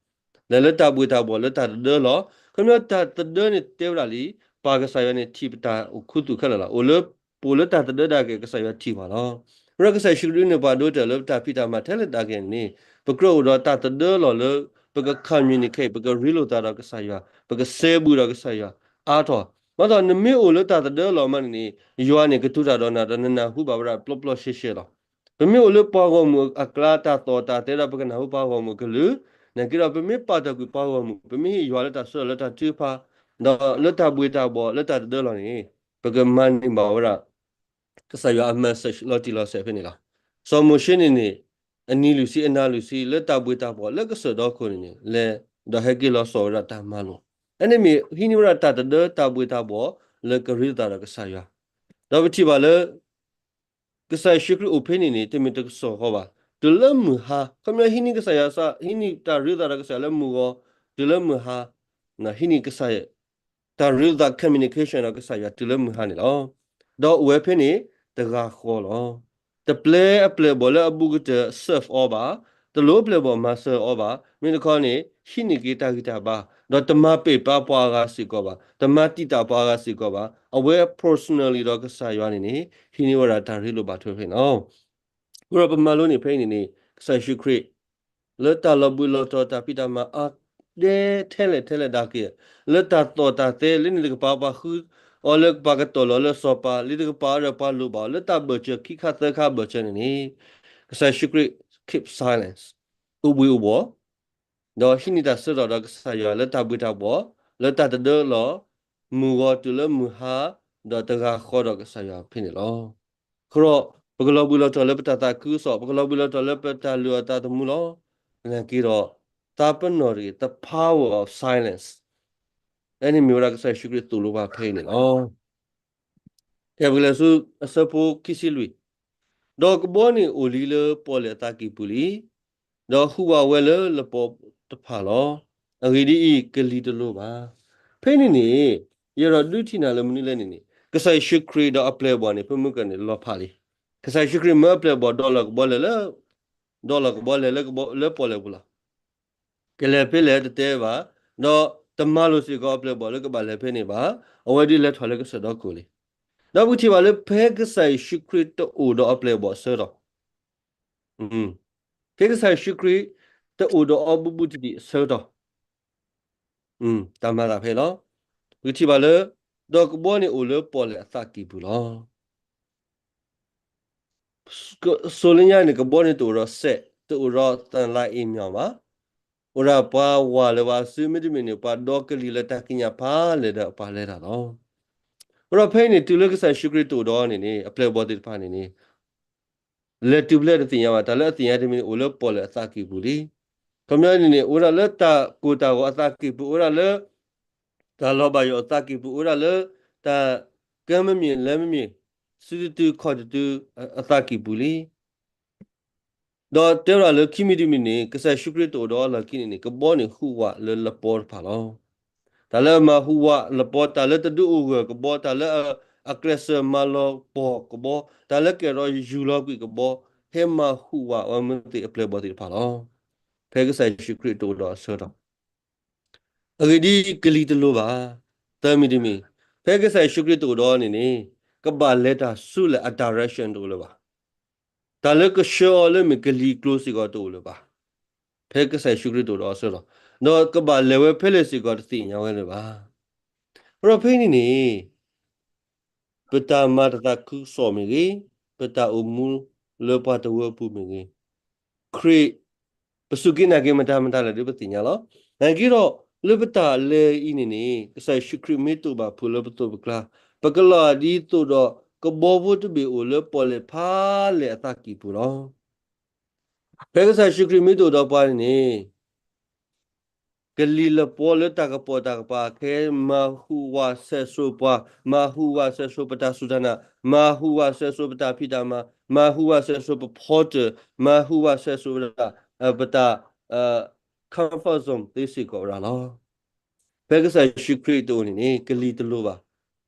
လဲၤလၢတၢ်ဘှံးတၢ်ဘှီၣ်လၢတၢ်တဒၢလီၢ်, ခီပညီတၢ်တဒၢန့ၣ်တဲဝဲဒၣ်လံ, ပၢ်ကစၢ်ယွၤန့ၣ်ထံၣ်ပတၢ်အိၣ်ခူသူၣ်ခဲလၢာ်လီၤ. အိၣ်လၢ, ပအိၣ်လၢတၢ်တဒၢဒၣ်က့ၤ ကစၢ်ယွၤထံၣ်ပှၤလီၤ. ဝဲဒီးကစၢ်ယ့ၣ်ၡူးခရံာ်ဒုးနဲၣ်ပှၤဒိတဲာ်လၢပတၢ်ဖံးတၢ်မၤထဲလဲၣ်ဒၣ်က့ၤန့ၣ် ပကြၢးအိၣ်ဒီးတၢ်တဒၢလီၢ်လၢ ပက communicate, ပကရ့လိာ်သးဒီးကစၢ်ယွၤ, ပကစဲဘူးဒီးကစၢ်ယွၤအါထီၣ်, ဘၣ်ဆၣ်နမ့ၢ်အိၣ်လၢတၢ်တဒၢလီၢ်မးန့ၣ်န့ၣ် ယွၤန့ၣ်ကတိၤတၢ်ဒီးနၤဒီးနနၢ်ဟူဘၣ်ဝဲဒၣ်ပျီပျီရှဲရှဲလီၤ. ပမ့ၢ်အိၣ်လၢပှၤဂီၢ်မုၢ်အကျါတၢ်သီၣ်တၢ်သဲဒီးပကနၢ်ဟူပှၤဂီၢ်မုၢ်အကလုၢ်, နာ်က့ဒီးပမ့ၢ်ပာ်ထီၣ်ကွံာ်ပှၤဂီၢ်မုၢ်, ပမ့ၢ်ဟ့ၣ်ယွၤလၢတၢ်ဆၢလီၤလၢတၢ်ထုကဖၣ်, ဒီးလၢတၢ်ဘှံးတၢ်ဘှီၣ်လၢတၢ်တဒၢလီၢ်န့ၣ် ပကမၤန့ၢ်ဘၣ်ဝဲဒၣ် ကစၢ်ယွၤအ message လီၤတံၢ်လီၤဆဲးဖဲန့ၣ်လီၤ. စီၤမိၤၡ့န့ၣ်န့ၣ် အနံၤလွံၢ်ဆံအနၤလွံၢ်ဆံ လၢတၢ်ဘှံးတၢ်ဘှီၣ်လၢကစၢၢ်ဒီခိၣ်န့ၣ်န့ၣ် လဲၤဒီးဟဲက့ၤလီၤစိာ်ဝဲဒၣ်တၢ်မၤလိာ်, အန့ၣ်မ့ၢ်ဟံးန့ၢ်ဝဲဒၣ်တၢ်တဒၢတၢ်ဘှံးတၢ်ဘှီၣ်လၢကရ့လိာ်သးဒီးကစၢ်ယွၤ, ဒီးပထံၣ်ဘၣ်လၢ ကစၢ်ယ့ၣ်ၡူးခရံာ်အိၣ်ဖဲန့ၣ်န့ၣ် တမ့ၢ်တကစီၣ်ဃီဘၣ်, တုၤလၢမုၢ်ဟါ, ခီပညီဟံးန့ၢ်ကစၢ်ယွၤ, ဟံးန့ၢ်တၢ်ရ့လိာ်သးဒီးကစၢ်ယွၤလၢမုၢ်ဂီၤ, တုၤလၢမုၢ်ဟါ, ဟံးန့ၢ်ကစၢ် တၢ်ရ့လိာ်သး communication ဒီးကစၢ်ယွၤတုၤလၢမုၢ်ဟါန့ၣ်လီၤ. ဒီးအိၣ်ဝဲဖဲန့ၣ်တဂၤဃီလီၤ. တပျဲအပျဲၢ်အဘီၣ်လၢအဘူးကတၢၢ် serve အီၤဘၣ်, တလိၣ်အပျဲၢ်အဘီၣ်မၤစၢၤအီၤဘၣ်, မ့ၢ်တခီန့ၣ် ဟံးန့ၢ်က့ၤတၢ်ဂံၢ်တၢ်ဘါ, ဒီးတမၤပ့ၢ်ပာ်ပှၤအဂၤစ့ၢ်ကီးဘၣ်, တမၤတံာ်တာ်ပှၤအဂၤစ့ၢ်ကီးဘၣ်, အဝဲ personally ဒီးကစၢ်ယွၤန့ၣ်န့ၣ် ဟံးန့ၢ်ဝဲဒၣ်တၢ်ရ့လိာ်ဘၣ်ထွဲဖဲန့ၣ်လီၤ. အဃိဒီးပမၤလိန့ၣ်ဖဲအံၤန့ၣ်န့ၣ် ကစၢ်ယ့ၣ်ၡူးခရံာ် လၢတၢ်လီၤဘှံးလီၤတီၤတၢ်ဖံးတၢ်မၤအါဒဲထဲလဲၣ်ထဲလဲၣ်ဒၣ်က့ၤ, လၢတၢ်သီၣ်တၢ်သဲလၢန့ၣ်တကပၤ ပှၤဃုအီၤလၢပှၤကတီၢ်လီၤလၢစီၤပၤ လၢတကပၤဒီးပှၤလိၣ်ဘၣ်အီၤ လၢတၢ်ဘၢၣ်စၢၤခံခါသၢခါဘၢၣ်စၢၤန့ၣ်န့ၣ် ကစၢ်ယ့ၣ်ၡူးခရံာ် keep silence, အိၣ်ဘှံးအိၣ်ဘှီၣ် ဒီးဟံးန့ၢ်တၢ်ဆၢကတီၢ်ဒီးကစၢ်ယွၤလၢတၢ်ဘှံးတၢ်ဘှီၣ်, လၢတၢ်တဒၢလီၤ, မုၢ်ဂီၤတုၤလၢမုၢ်ဟါ, ဒီးတဂၤဃီဒီးကစၢ်ယွၤဖဲန့ၣ်လီၤ. အဃိဒီး ပကလီၤဘှံးလီၤတီၤလၢပတၢ်သးခုကစီၣ်, ပကလီၤဘှံးလီၤတီၤလၢပတၢ်လုၢ်အီၣ်သးသမူလီၤ. နာ်က့ဒီး သးပနီၣ်တဂ့ၤ, the power of silence, အန့ၣ်မ့ၢ်ဝဲဒၣ်ကစၢ်ယ့ၣ်ၡူးခရံာ်သိၣ်လိပှၤဖဲအံၤန့ၣ်လီၤ. ကဲ ပကလဲၤဆူအဆၢဖိခံဆံလွံၢ်, ဒီးကဘီန့ၣ်အိၣ်လံလၢပီၣ်လဲၣ်အသးကံၢ်ပူၤလံ, ဒီးဟူးဝးဝဲလၢလပီတဖၣ်လီၤ. အဂ့ၢ်ဒ်အံၤ, ကလံၤတလိၤဘၣ်. ဖဲန့ၣ်န့ၣ် ယအဲၣ်ဒိးဒုးထံၣ်နၤလၢမနုၤလဲၣ်န့ၣ်န့ၣ် ကစၢ်ယ့ၣ်ၡူးခရံာ်ဒီးအပျဲၢ်အဘီၣ်န့ၣ် ဖဲမုၢ်ကၢၢ်န့ၣ် လီၤဖးလံ. ကစၢ်ယ့ၣ်ၡူးခရံာ်မၢအပျဲၢ်အဘီၣ်ဒီးလီၢ်ကဘီလဲၤလၢ, ဒီးလီၢ်ကဘီလဲၤလၢပီၣ်လဲၣ်ပူၤလီၤ. ကလဲၤဖဲလဲၣ်တတဲဘၣ်, ဒီးတမၤလိာ်စ့ၢ်ကီးအပျဲၢ်အဘီၣ်လၢကဘၣ်လဲၤဖဲန့ၣ်ဘၣ်, အဝဲဒုးလဲၤထီၣ်လၢကစၢၢ်ဒီခိၣ်လံ. ဒီးပကထံၣ်ဘၣ်လၢဖဲကစၢ်ယ့ၣ်ၡူးခရံာ်တအိၣ်ဒီးအပျဲၢ်အဘီၣ်အဆၢကတီၢ်, ဖဲကစၢ်ယ့ၣ်ၡူးခရံာ်တအိၣ်ဒီးအီၤဘူးဘူးတံၢ်တံၢ်အဆၢကတီၢ်, တၢ်မၤသးဖဲလီၤ. ပကထံၣ်ဘၣ်လၢ ဒီးကဘီန့ၣ်အိၣ်လၢပီၣ်လဲၣ်အသးကံၢ်ပူၤလီၤ. စိၤလၢညါန့ၣ် ကဘီန့ၣ်တအိၣ်ဒီးစဲး, တအိၣ်ဒီးသလါအ့မၠီၣ်ဘၣ်. အိၣ်ဒၣ်ပှၤဝၤလၢၤဘၣ်အစု မ့တမ့ၢ်န့ၣ် ပှၤဒီကလံၤလၢတၢ်ကံးညာ်ဖးလဲၢ်ဒီးအပှၤလဲၤတၢ်လီၤ. အဃိဒီးဖဲအံၤန့ၣ် တုၤလၢကစၢ်ယ့ၣ်ၡူးခရံာ်တအိၣ်ဒီးအီၤန့ၣ်န့ၣ် အပျဲၢ်အဘီၣ်သ့ၣ်တဖၣ်န့ၣ်န့ၣ် လဲၤတုၤဖဲလဲၣ်တသ့ၣ်ညါဘၣ်, တၢ်လၢအသ့ၣ်ညါတမံၤန့ၣ် အိၣ်လၢပီၣ်လဲၣ်အသးကံၢ်ပူၤလံ. ခီပညီန့ၣ်န့ၣ် အိၣ်ဒၣ်လၢတၢ်ကိၢ်တၢ်ဂီၤအသးကံၢ်ပူၤ, အိၣ်ဒၣ်လၢ တၢ်လီၤဘၣ်ယိၣ်အသးကံၢ်ပူၤ, အိၣ်ဒၣ်လၢတၢ်ကၢမ့မ့ၢ်လဲၤမ့မ့ၢ် စုတတုၤခီၣ်တတုၤအသးကံၢ်ပူၤလံ. ဒီးတဲဝဲဒၣ်လၢခံမံၤတမံၤန့ၣ် ကစၢ်ယ့ၣ်ၡူးခရံာ်တအိၣ်ဒီးအလီၢ်ခံန့ၣ်န့ၣ် ကဘီန့ၣ်ဟူးဝးလၢလပီတဖၣ်လီၤ. တၢ်လၢအမၤဟူးဝးလပီ, တၢ်လၢတဒုးအိၣ်ဂၢၢ်ကဘီ, တၢ်လၢအကျဲးစၢးမၤလီၤပီၢ်ကဘီ, တၢ်လၢကဲထီၣ်ယူၢ်လီၤကွံာ်ကဘီ, ဟဲမၤဟူးဝးဝဲမ့ၢ်သ့ၣ်အပျဲၢ်အဘီၣ်သ့ၣ်တဖၣ်လီၤ. ဖဲကစၢ်ယ့ၣ်ၡူးခရံာ်တအိၣ်ဒီးအဆၢကတီၢ် အဂ့ၢ်ဒ်အံၤ, ကလံၤတလိၤဘၣ်. သၢမံၤတမံၤ, ဖဲ ဖဲကစၢ်ယ့ၣ်ၡူးခရံာ်တအိၣ်ဒီးအီၤန့ၣ်န့ၣ် ကဘၣ်လဲၤတၢ်ဆူလဲၣ် အ direction တအိၣ်လၢၤဘၣ်. တၢ်လၢကဆှၢအီၤလၢမ့ၢ်ကလံၤကျိၤစ့ၢ်ကီးတအိၣ်လၢၤဘၣ်. ဖဲကစၢ်ယ့ၣ်ၡူးခရံာ်တအိၣ်ဒီးအီၤအဆၢကတီၢ်, ဒီးကဘၣ်လဲၤဝဲဖဲလဲၣ်စ့ၢ်ကီးတသ့ၣ်ညါဝဲလၢၤဘၣ်. အဃိဒီးဖဲအံၤန့ၣ်န့ၣ် ပတၢ်မၤတၢ်သးခုကစီၣ်မ့ၢ်ဂ့ၤ, ပတၢ်အိၣ်မူလၢပှၤတဝၢအပူၤမ့ၢ်ဂ့ၤ, ခရံာ် ပစူၢ်က့ၤနာ်က့ၤမတၤမတၤလဲၣ်ဒီးပသ့ၣ်ညါလီၤ. နာ်က့ဒီး လၢပတၢ်လဲၤအံၤန့ၣ်န့ၣ် ကစၢ်ယ့ၣ်ၡူးခရံာ်မ့ၢ်တအိၣ်ဘၣ်ဖုးလၢပသိးပကျါ, ပကလီၤဒ်သိးဒီးကဘီဖိတဘ့ၣ်အိၣ်လၢပီၣ်လဲၣ်ဖးလဲၣ်အသးကံၢ်ပူၤလီၤ. ဖဲကစၢ်ယ့ၣ်ၡူးခရံာ်မ့ၢ်တအိၣ်ဒီးပှၤန့ၣ်န့ၣ် ကလံၤလပီလၢတၢ်ကပိာ်တၢ်ကပၤခဲ မၤဟူးဝးဆဲးစိၤပှၤ, မၤဟူးဝးဆဲးစိၤပတၢ်စူၢ်တၢ်နာ်, မၤဟူးဝးဆဲးစိၤပတၢ်ဖံးတၢ်မၤ, မၤဟူးဝးဆဲးစိၤပဖီတၢၣ်, မၤဟူးဝးဆဲးစိၤပတၢ်, ပတၢ် comfort zone သ့စ့ၢ်ကီးဝဲဒၣ်လီၤ. ဖဲကစၢ်ယ့ၣ်ၡူးခရံာ်တအိၣ်န့ၣ်န့ၣ် ကလံၤတလိၤဘၣ်,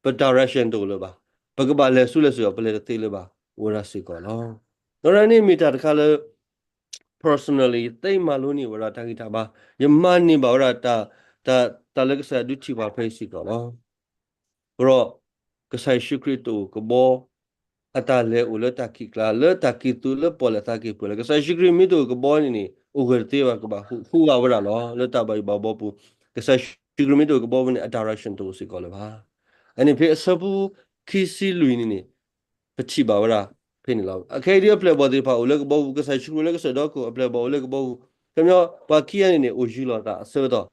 ပ direction တအိၣ်လၢၤဘၣ်, ပကဘၣ်လဲၤဆူလဲၣ်စ့ၢ်ကီး ပလဲၤတသ့လၢၤဘၣ် အိၣ်ဝဲဒၣ်စ့ၢ်ကီးလီၤ. ဒီးန့ၣ်မ့ၢ်တၢ်တခါလၢ personally ယသ့မၤလိန့ၢ်ဝဲဒၣ်တၢ်ဂံၢ်တၢ်ဘါ, ယမၤန့ၢ်ဘၣ်ဝဲဒၣ် တၢ်လၢကစၢ်ယွၤဒုးထံၣ်ပှၤဖဲအံၤစ့ၢ်ကီးလီၤ. အဃိဒီး ကစၢ်ယ့ၣ်ၡူးခရံာ်တအိၣ်ကဘီ အတၢ်လဲၤအိၣ်လၢတၢ်ခံးကျါ လၢတၢ်ကံၢ်သူးလၢပီၣ်လဲၣ်သးကံၢ်ပူၤလၢ ကစၢ်ယ့ၣ်ၡူးခရံာ်မ့ၢ်တအိၣ်ကဘီန့ၣ်န့ၣ် အိၣ်ဂၢၢ်တသ့ဘၣ် ကဘၣ်ဟူးဂဲၤဝဲဒၣ်လီၤ. လၢတၢ်ဘၣ်ယိၣ်ဘၣ်ဘီပူၤ ကစၢ်ယ့ၣ်ၡူးခရံာ်မ့ၢ်တအိၣ်ကဘီပူၤန့ၣ် အ direction တအိၣ်စ့ၢ်ကီးလၢၤဘၣ်. အန့ၣ်ဖဲအဆၢဖိခံဆံလွံၢ်န့ၣ်န့ၣ် ပထံၣ်ဘၣ်ဝဲဒၣ်ဖဲန့ၣ်လီၤ. အခဲအံၤဒ်အပျဲၢ်အဘီၣ်သ့ၣ်တဖၣ်အိၣ်လၢကဘီပူၤ ကစၢ်ယ့ၣ်ၡူးခရံာ်လၢကစၢၢ်ဒီခိၣ် အပျဲၢ်အဘီၣ်အိၣ်လၢကဘီပူၤ ခီပညီပှၤခံဂၤန့ၣ်န့ၣ် အိၣ်ယံၤလိာ်သးအဆၢကတီၢ်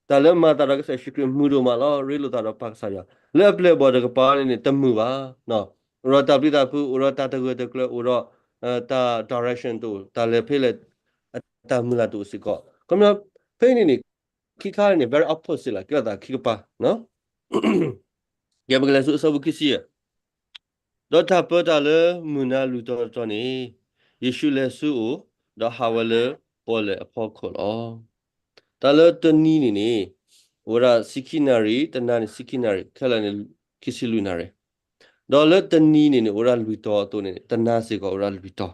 တၢ်လၢမၤသးဒီးကစၢ်ယ့ၣ်ၡူးခရံာ်မုာ်ဒိၣ်မးလီၤ. ရ့လိာ်သးဒီးပၢ်ကစၢ်ယွၤ လၢအပျဲၢ်အဘီၣ်တကပၤန့ၣ်န့ၣ် တမုာ်ဘၣ်. အိၣ်ဒီးတၢ်ပျံၤတၢ်ဖုး အိၣ်ဒီးတၢ်တဂၢၢ်တကျၢၤ အိၣ်ဒီးတၢ် direction တအိၣ် တၢ်လဲၤဖဲလဲၣ် အတၢ်မုၢ်လၢ်တအိၣ်စ့ၢ်ကီး ခီပညီ ဖဲအံၤန့ၣ်န့ၣ် ခံခါန့ၣ် very opposite လီၤ ကဲထီၣ်သးခံကပၤ ကဲပကလဲၤဆူအဆၢဖိခံဆံယဲၢ် ဒီးတၢ်ပၢတၢ်လၢမုၢ်နၤလွံၢ်တီၤတတီၤန့ၣ် ယ့ၣ်ၡူးလဲၤဆူအအိၣ် ဒီးဟးဝဲလၢပီၣ်လဲၣ်အဖီခိၣ်လီၤ. တၢ်လၢတနံၤန့ၣ်န့ၣ် အိၣ်ဝဲဒၣ်ဆံခံနၣ်ရံၣ်, တနၤန့ၣ်ဆံခံနၣ်ရံၣ်, ခဲလၢာ်န့ၣ် ခံဆံလွံၢ်နၣ်ရံၣ်, ဒီးလၢတနံၤန့ၣ်န့ၣ် အိၣ်ဝဲဒၣ်လွံၢ်တီၤအသိးန့ၣ် တနၤစ့ၢ်ကီးအိၣ်ဝဲဒၣ်လွံၢ်တီၤ,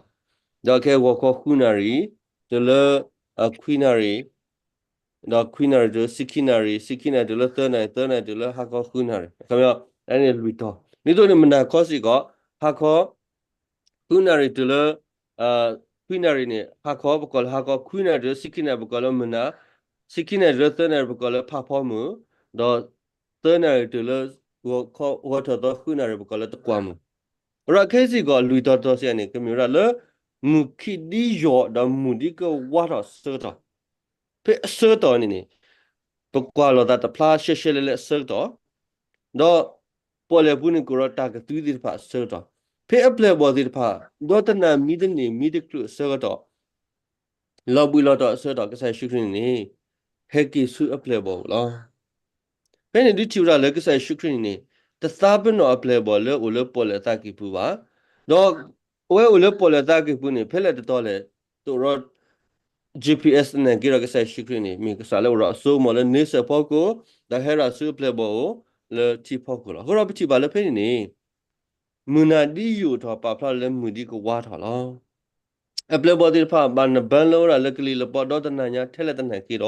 ဒီးခဲဂီၤခီဃုနၣ်ရံၣ် တုၤလၢ ခွံနၣ်ရံၣ် ဒီးခွံနၣ်ရံၣ်တုၤလၢဆံခံနၣ်ရံၣ်, ဆံခံနၣ်ရံၣ်တုၤလၢသၢနၣ်ရံၣ်, သၢနၣ်ရံၣ်တုၤလၢဟါခီဃုနၣ်ရံၣ်, ခီပညီ အဲန့ၣ်လွံၢ်တီၤ, ဒ်သိးန့ၣ်မုၢ်နၤခီစ့ၢ်ကီး ဟါခီ ဃုနၣ်ရံၣ်တုၤလၢ ခွံနၣ်ရံၣ်န့ၣ် ဟါခီပကိးလၢဟါခီ, ခွံနၣ်ရံၣ်တုၤလၢဆံခံနၣ်ရံၣ် ပကိးလၢမုၢ်နၤ, ဆံခံနၣ်ရံၣ်တုၤလၢသၢနၣ်ရံၣ် ပကိးလၢဖးဖီမုၢ်, ဒီးသၢနၣ်ရံၣ်တုၤလၢ ဂီၤထီၣ်သီဃုနၣ်ရံၣ် ပကိးလၢတကွၢ်မုၢ်, အဝဲဒၣ်ခဲစ့ၢ်ကီး လွံၢ်တီၤတတီၤစ့ၢ်န့ၣ် ကမ့ၢ်ဝဲဒၣ်လၢ မုၢ်ခံဒ်ယီၤဒီးမုၢ်ဒ်ကဝါထီၣ်အဆၢကတီၢ်, ဖဲအဆၢကတီၢ်န့ၣ်န့ၣ် ပကွၢ်လိာ်သးတဖျါရှဲရှဲလဲၣ်လဲၣ်အဆၢကတီၢ်, ဒီးပီၣ်လဲၣ်ပူၤန့ၣ်ကအိၣ်ဒီးတၢ်ကသုသ့ၣ်တဖၣ်အဆၢကတီၢ်, ဖဲအပျဲၢ်အဘီၣ်သ့ၣ်တဖၣ် ဒီးတနၢ်မံတန့ၢ်မံတချုးအဆၢကတီၢ် လီၤဘှံးလီၤတီၤအဆၢကတီၢ် ကစၢ်ယ့ၣ်ၡူးခရံာ်န့ၣ်န့ၣ် ဟဲက့ၤဆူအပျဲၢ်အဘီၣ်ပူၤလီၤ. ဖဲန့ၣ်ဒုးထံၣ်ဝဲဒၣ်လၢကစၢ်ယ့ၣ်ၡူးခရံာ်န့ၣ်န့ၣ် တသးပ့ၤနီၣ်အပျဲၢ်အဘီၣ်လၢအိၣ်လၢပီၣ်လဲၣ်အသးကံၢ်ပူၤဘၣ်, ဒီးအဝဲအိၣ်လၢပီၣ်လဲၣ်အသးကံၢ်ပူၤန့ၣ် ဖဲလဲၣ်တတီလဲၣ် တအိၣ်ဒီး G P S နာ်က့ဒီး ကစၢ်ယ့ၣ်ၡူးခရံာ်န့ၣ် မ့ၢ်ကစၢ်လၢအိၣ်ဒီးအစိကမီၤလၢန့ဆၢၣ်အဖီခိၣ်, ဒီးဟဲဒၣ်ဆူအပျဲၢ်အဘီၣ်အိၣ်လၢထံဖီခိၣ်လီၤ. အဃိဒီးပထံၣ်ဘၣ်လၢဖဲန့ၣ်န့ၣ် မုၢ်နၤဒ်ယိာ်ထီၣ်ပာ်ဖျါလၢမုၢ်ဒ်ကဝါထီၣ်လီၤ. အပျဲၢ်အဘီၣ်သ့ၣ်တဖၣ် ဘၣ်နဘၢလၢဝဲဒၣ်လၢကလံၤလပီ ဒီးတနၢ်ညါထဲလဲၣ်တနၢ်က့ၤဒီး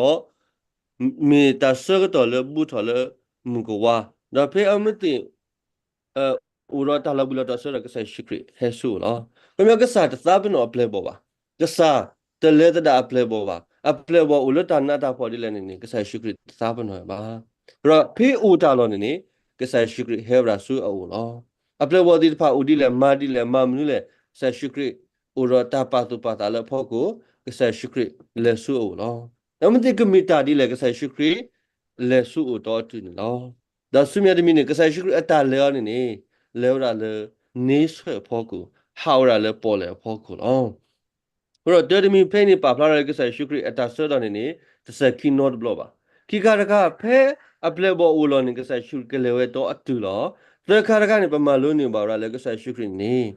မ့ၢ်တၢ်ဆၢကတီၢ်လၢဘူးထီၣ်လၢမုၢ်ကဝါ, ဒီးဖဲအမ့ၢ်သ့ၣ် အိၣ်ဒီးတၢ်လီၤဘှံးလီၤတီၤအဆၢကတီၢ် ကစၢ်ယ့ၣ်ၡူးခရံာ်ဟဲဆူအအိၣ်လီၤ. ခီပညီကစၢ်တသးပ့ၤနီၣ်အပျဲၢ်အဘီၣ်ဘၣ်, ကစၢ်တလဲၤသဒၣ်အပျဲၢ်အဘီၣ်ဘၣ်, အပျဲၢ်အဘီၣ်အိၣ်လၢတၢ်နးတၢ်ဖှီၣ်ဒ်လဲၣ်န့ၣ်န့ၣ် ကစၢ်ယ့ၣ်ၡူးခရံာ်တသးပ့ၤနီၣ်ဘၣ်. ဒီးဖဲအိၣ်တၢ်လီၢ်န့ၣ်န့ၣ် ကစၢ်ယ့ၣ်ၡူးခရံာ်ဟဲဝဲဒၣ်ဆူအအိၣ်လီၤ. အပျဲၢ်အဘီၣ်သ့ၣ်တဖၣ်အိၣ်ဒ်လဲၣ် မၤဒ်လဲၣ် မၤမနုၤလဲၣ် ကစၢ်ယ့ၣ်ၡူးခရံာ်အိၣ်ဒီးတၢ်ပာ်သူၣ်ပာ်သးလၢအဖီခိၣ် ကစၢ်ယ့ၣ်ၡူးခရံာ်လဲၤဆူအအိၣ်လီၤ. ဒီးမ့ၢ်သ့ၣ်ကမ့ၢ်တၢ်ဒ်လဲၣ် ကစၢ်ယ့ၣ်ၡူးခရံာ်လဲၤဆူအအိၣ်တီအတုၤန့ၣ်လီၤ. ဒီးဆူမဲာ်တမံၤန့ၣ် ကစၢ်ယ့ၣ်ၡူးခရံာ်အတၢ်လဲၤအီၤန့ၣ်န့ၣ် လဲၤဝဲဒၣ်လၢန့ဆၢၣ်အဖီခိၣ်, ဟးဝဲဒၣ်လၢပီၣ်လဲၣ်အဖီခိၣ်လီၤ. အဃိဒီးတၢ်တမံၤဖဲန့ၣ် ပာ်ဖျါထီၣ်လၢကစၢ်ယ့ၣ်ၡူးခရံာ်အတၢ်ဆၢကတီၢ်န့ၣ်န့ၣ် တစဲၤခံနီတဘျီဘၣ်. ခံခါတခါ ဖဲအပျဲၢ်အဘီၣ်အိၣ်လီၢ်န့ၣ် ကစၢ်ယ့ၣ်ၡူးခရံာ်ကလဲၤဝဲတီအတုၤလီၤ. သၢခါတခါန့ၣ် ပမၤလိန့ၢ်ဘၣ်ဝဲဒၣ်လၢကစၢ်ယ့ၣ်ၡူးခရံာ်န့ၣ်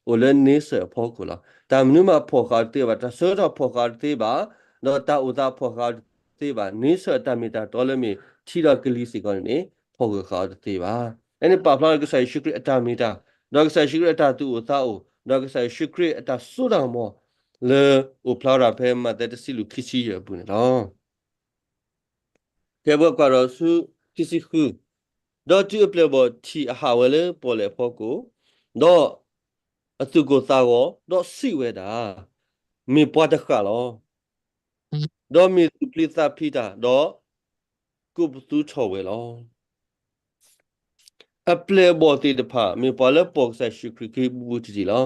အိၣ်လၢန့ဆၢၣ်အဖီခိၣ်လီၤ. တၢ်မနုၤမးဖီၣ်ဃာ်အီၤတသ့ဘၣ်, တၢ်ဆၢကတီၢ်ဖီၣ်ဃာ်အီၤတသ့ဘၣ်, ဒီးတၢ်အိၣ်သးဖီၣ်ဃာ်အီၤတသ့ဘၣ်, န့ဆၢၣ်အတၢ်မ့ၢ်တၢ်တီလၢမ့ၢ်ထံဒီးကလံၤစ့ၢ်ကီးန့ၣ်န့ၣ် ဖီၣ်ဃာ်အီၤတသ့ဘၣ်. အန့ၣ်ပာ်ဖျါလၢကစၢ်ယ့ၣ်ၡူးခရံာ်အတၢ်မ့ၢ်တၢ်, ဒီးကစၢ်ယ့ၣ်ၡူးခရံာ်အတၢ်သူၣ်အိၣ်သးအိၣ်, ဒီးကစၢ်ယ့ၣ်ၡူးခရံာ်အတၢ်စိတၢ်ကမီၤ လၢအိၣ်ဖျါဝဲဒၣ်ဖဲမးသဲတဆံလွံၢ်ခံဆံယဲၢ်အပူၤန့ၣ်လီၤ. ကဲပကွၢ်ဒီးဆူခံဆံဃု, ဒီးတုၤအပျဲၢ်အဘီၣ်ထံးအဟးဝဲလၢပီၣ်လဲၣ်အဖီခိၣ်, ဒီးအသူၣ်ကိၢ်သးဂီၤ, ဒီးစံးဝဲဒၣ်, မ့ၢ်ပှၤတဃၣ်လီၤ. ဒီးမ့ၢ်သူၣ်ပျံၤသးဖုးတၢ်, ဒီးကိးပသူထီၣ်ဝဲလီၤ. အပျဲၢ်အဘီၣ်သ့ၣ်တဖၣ် မ့ၢ်ပှၤလၢပိာ်ကစၢ်ယ့ၣ်ၡူးခရံာ်အခံဘူးဘူးတံၢ်တံၢ်လီၤ.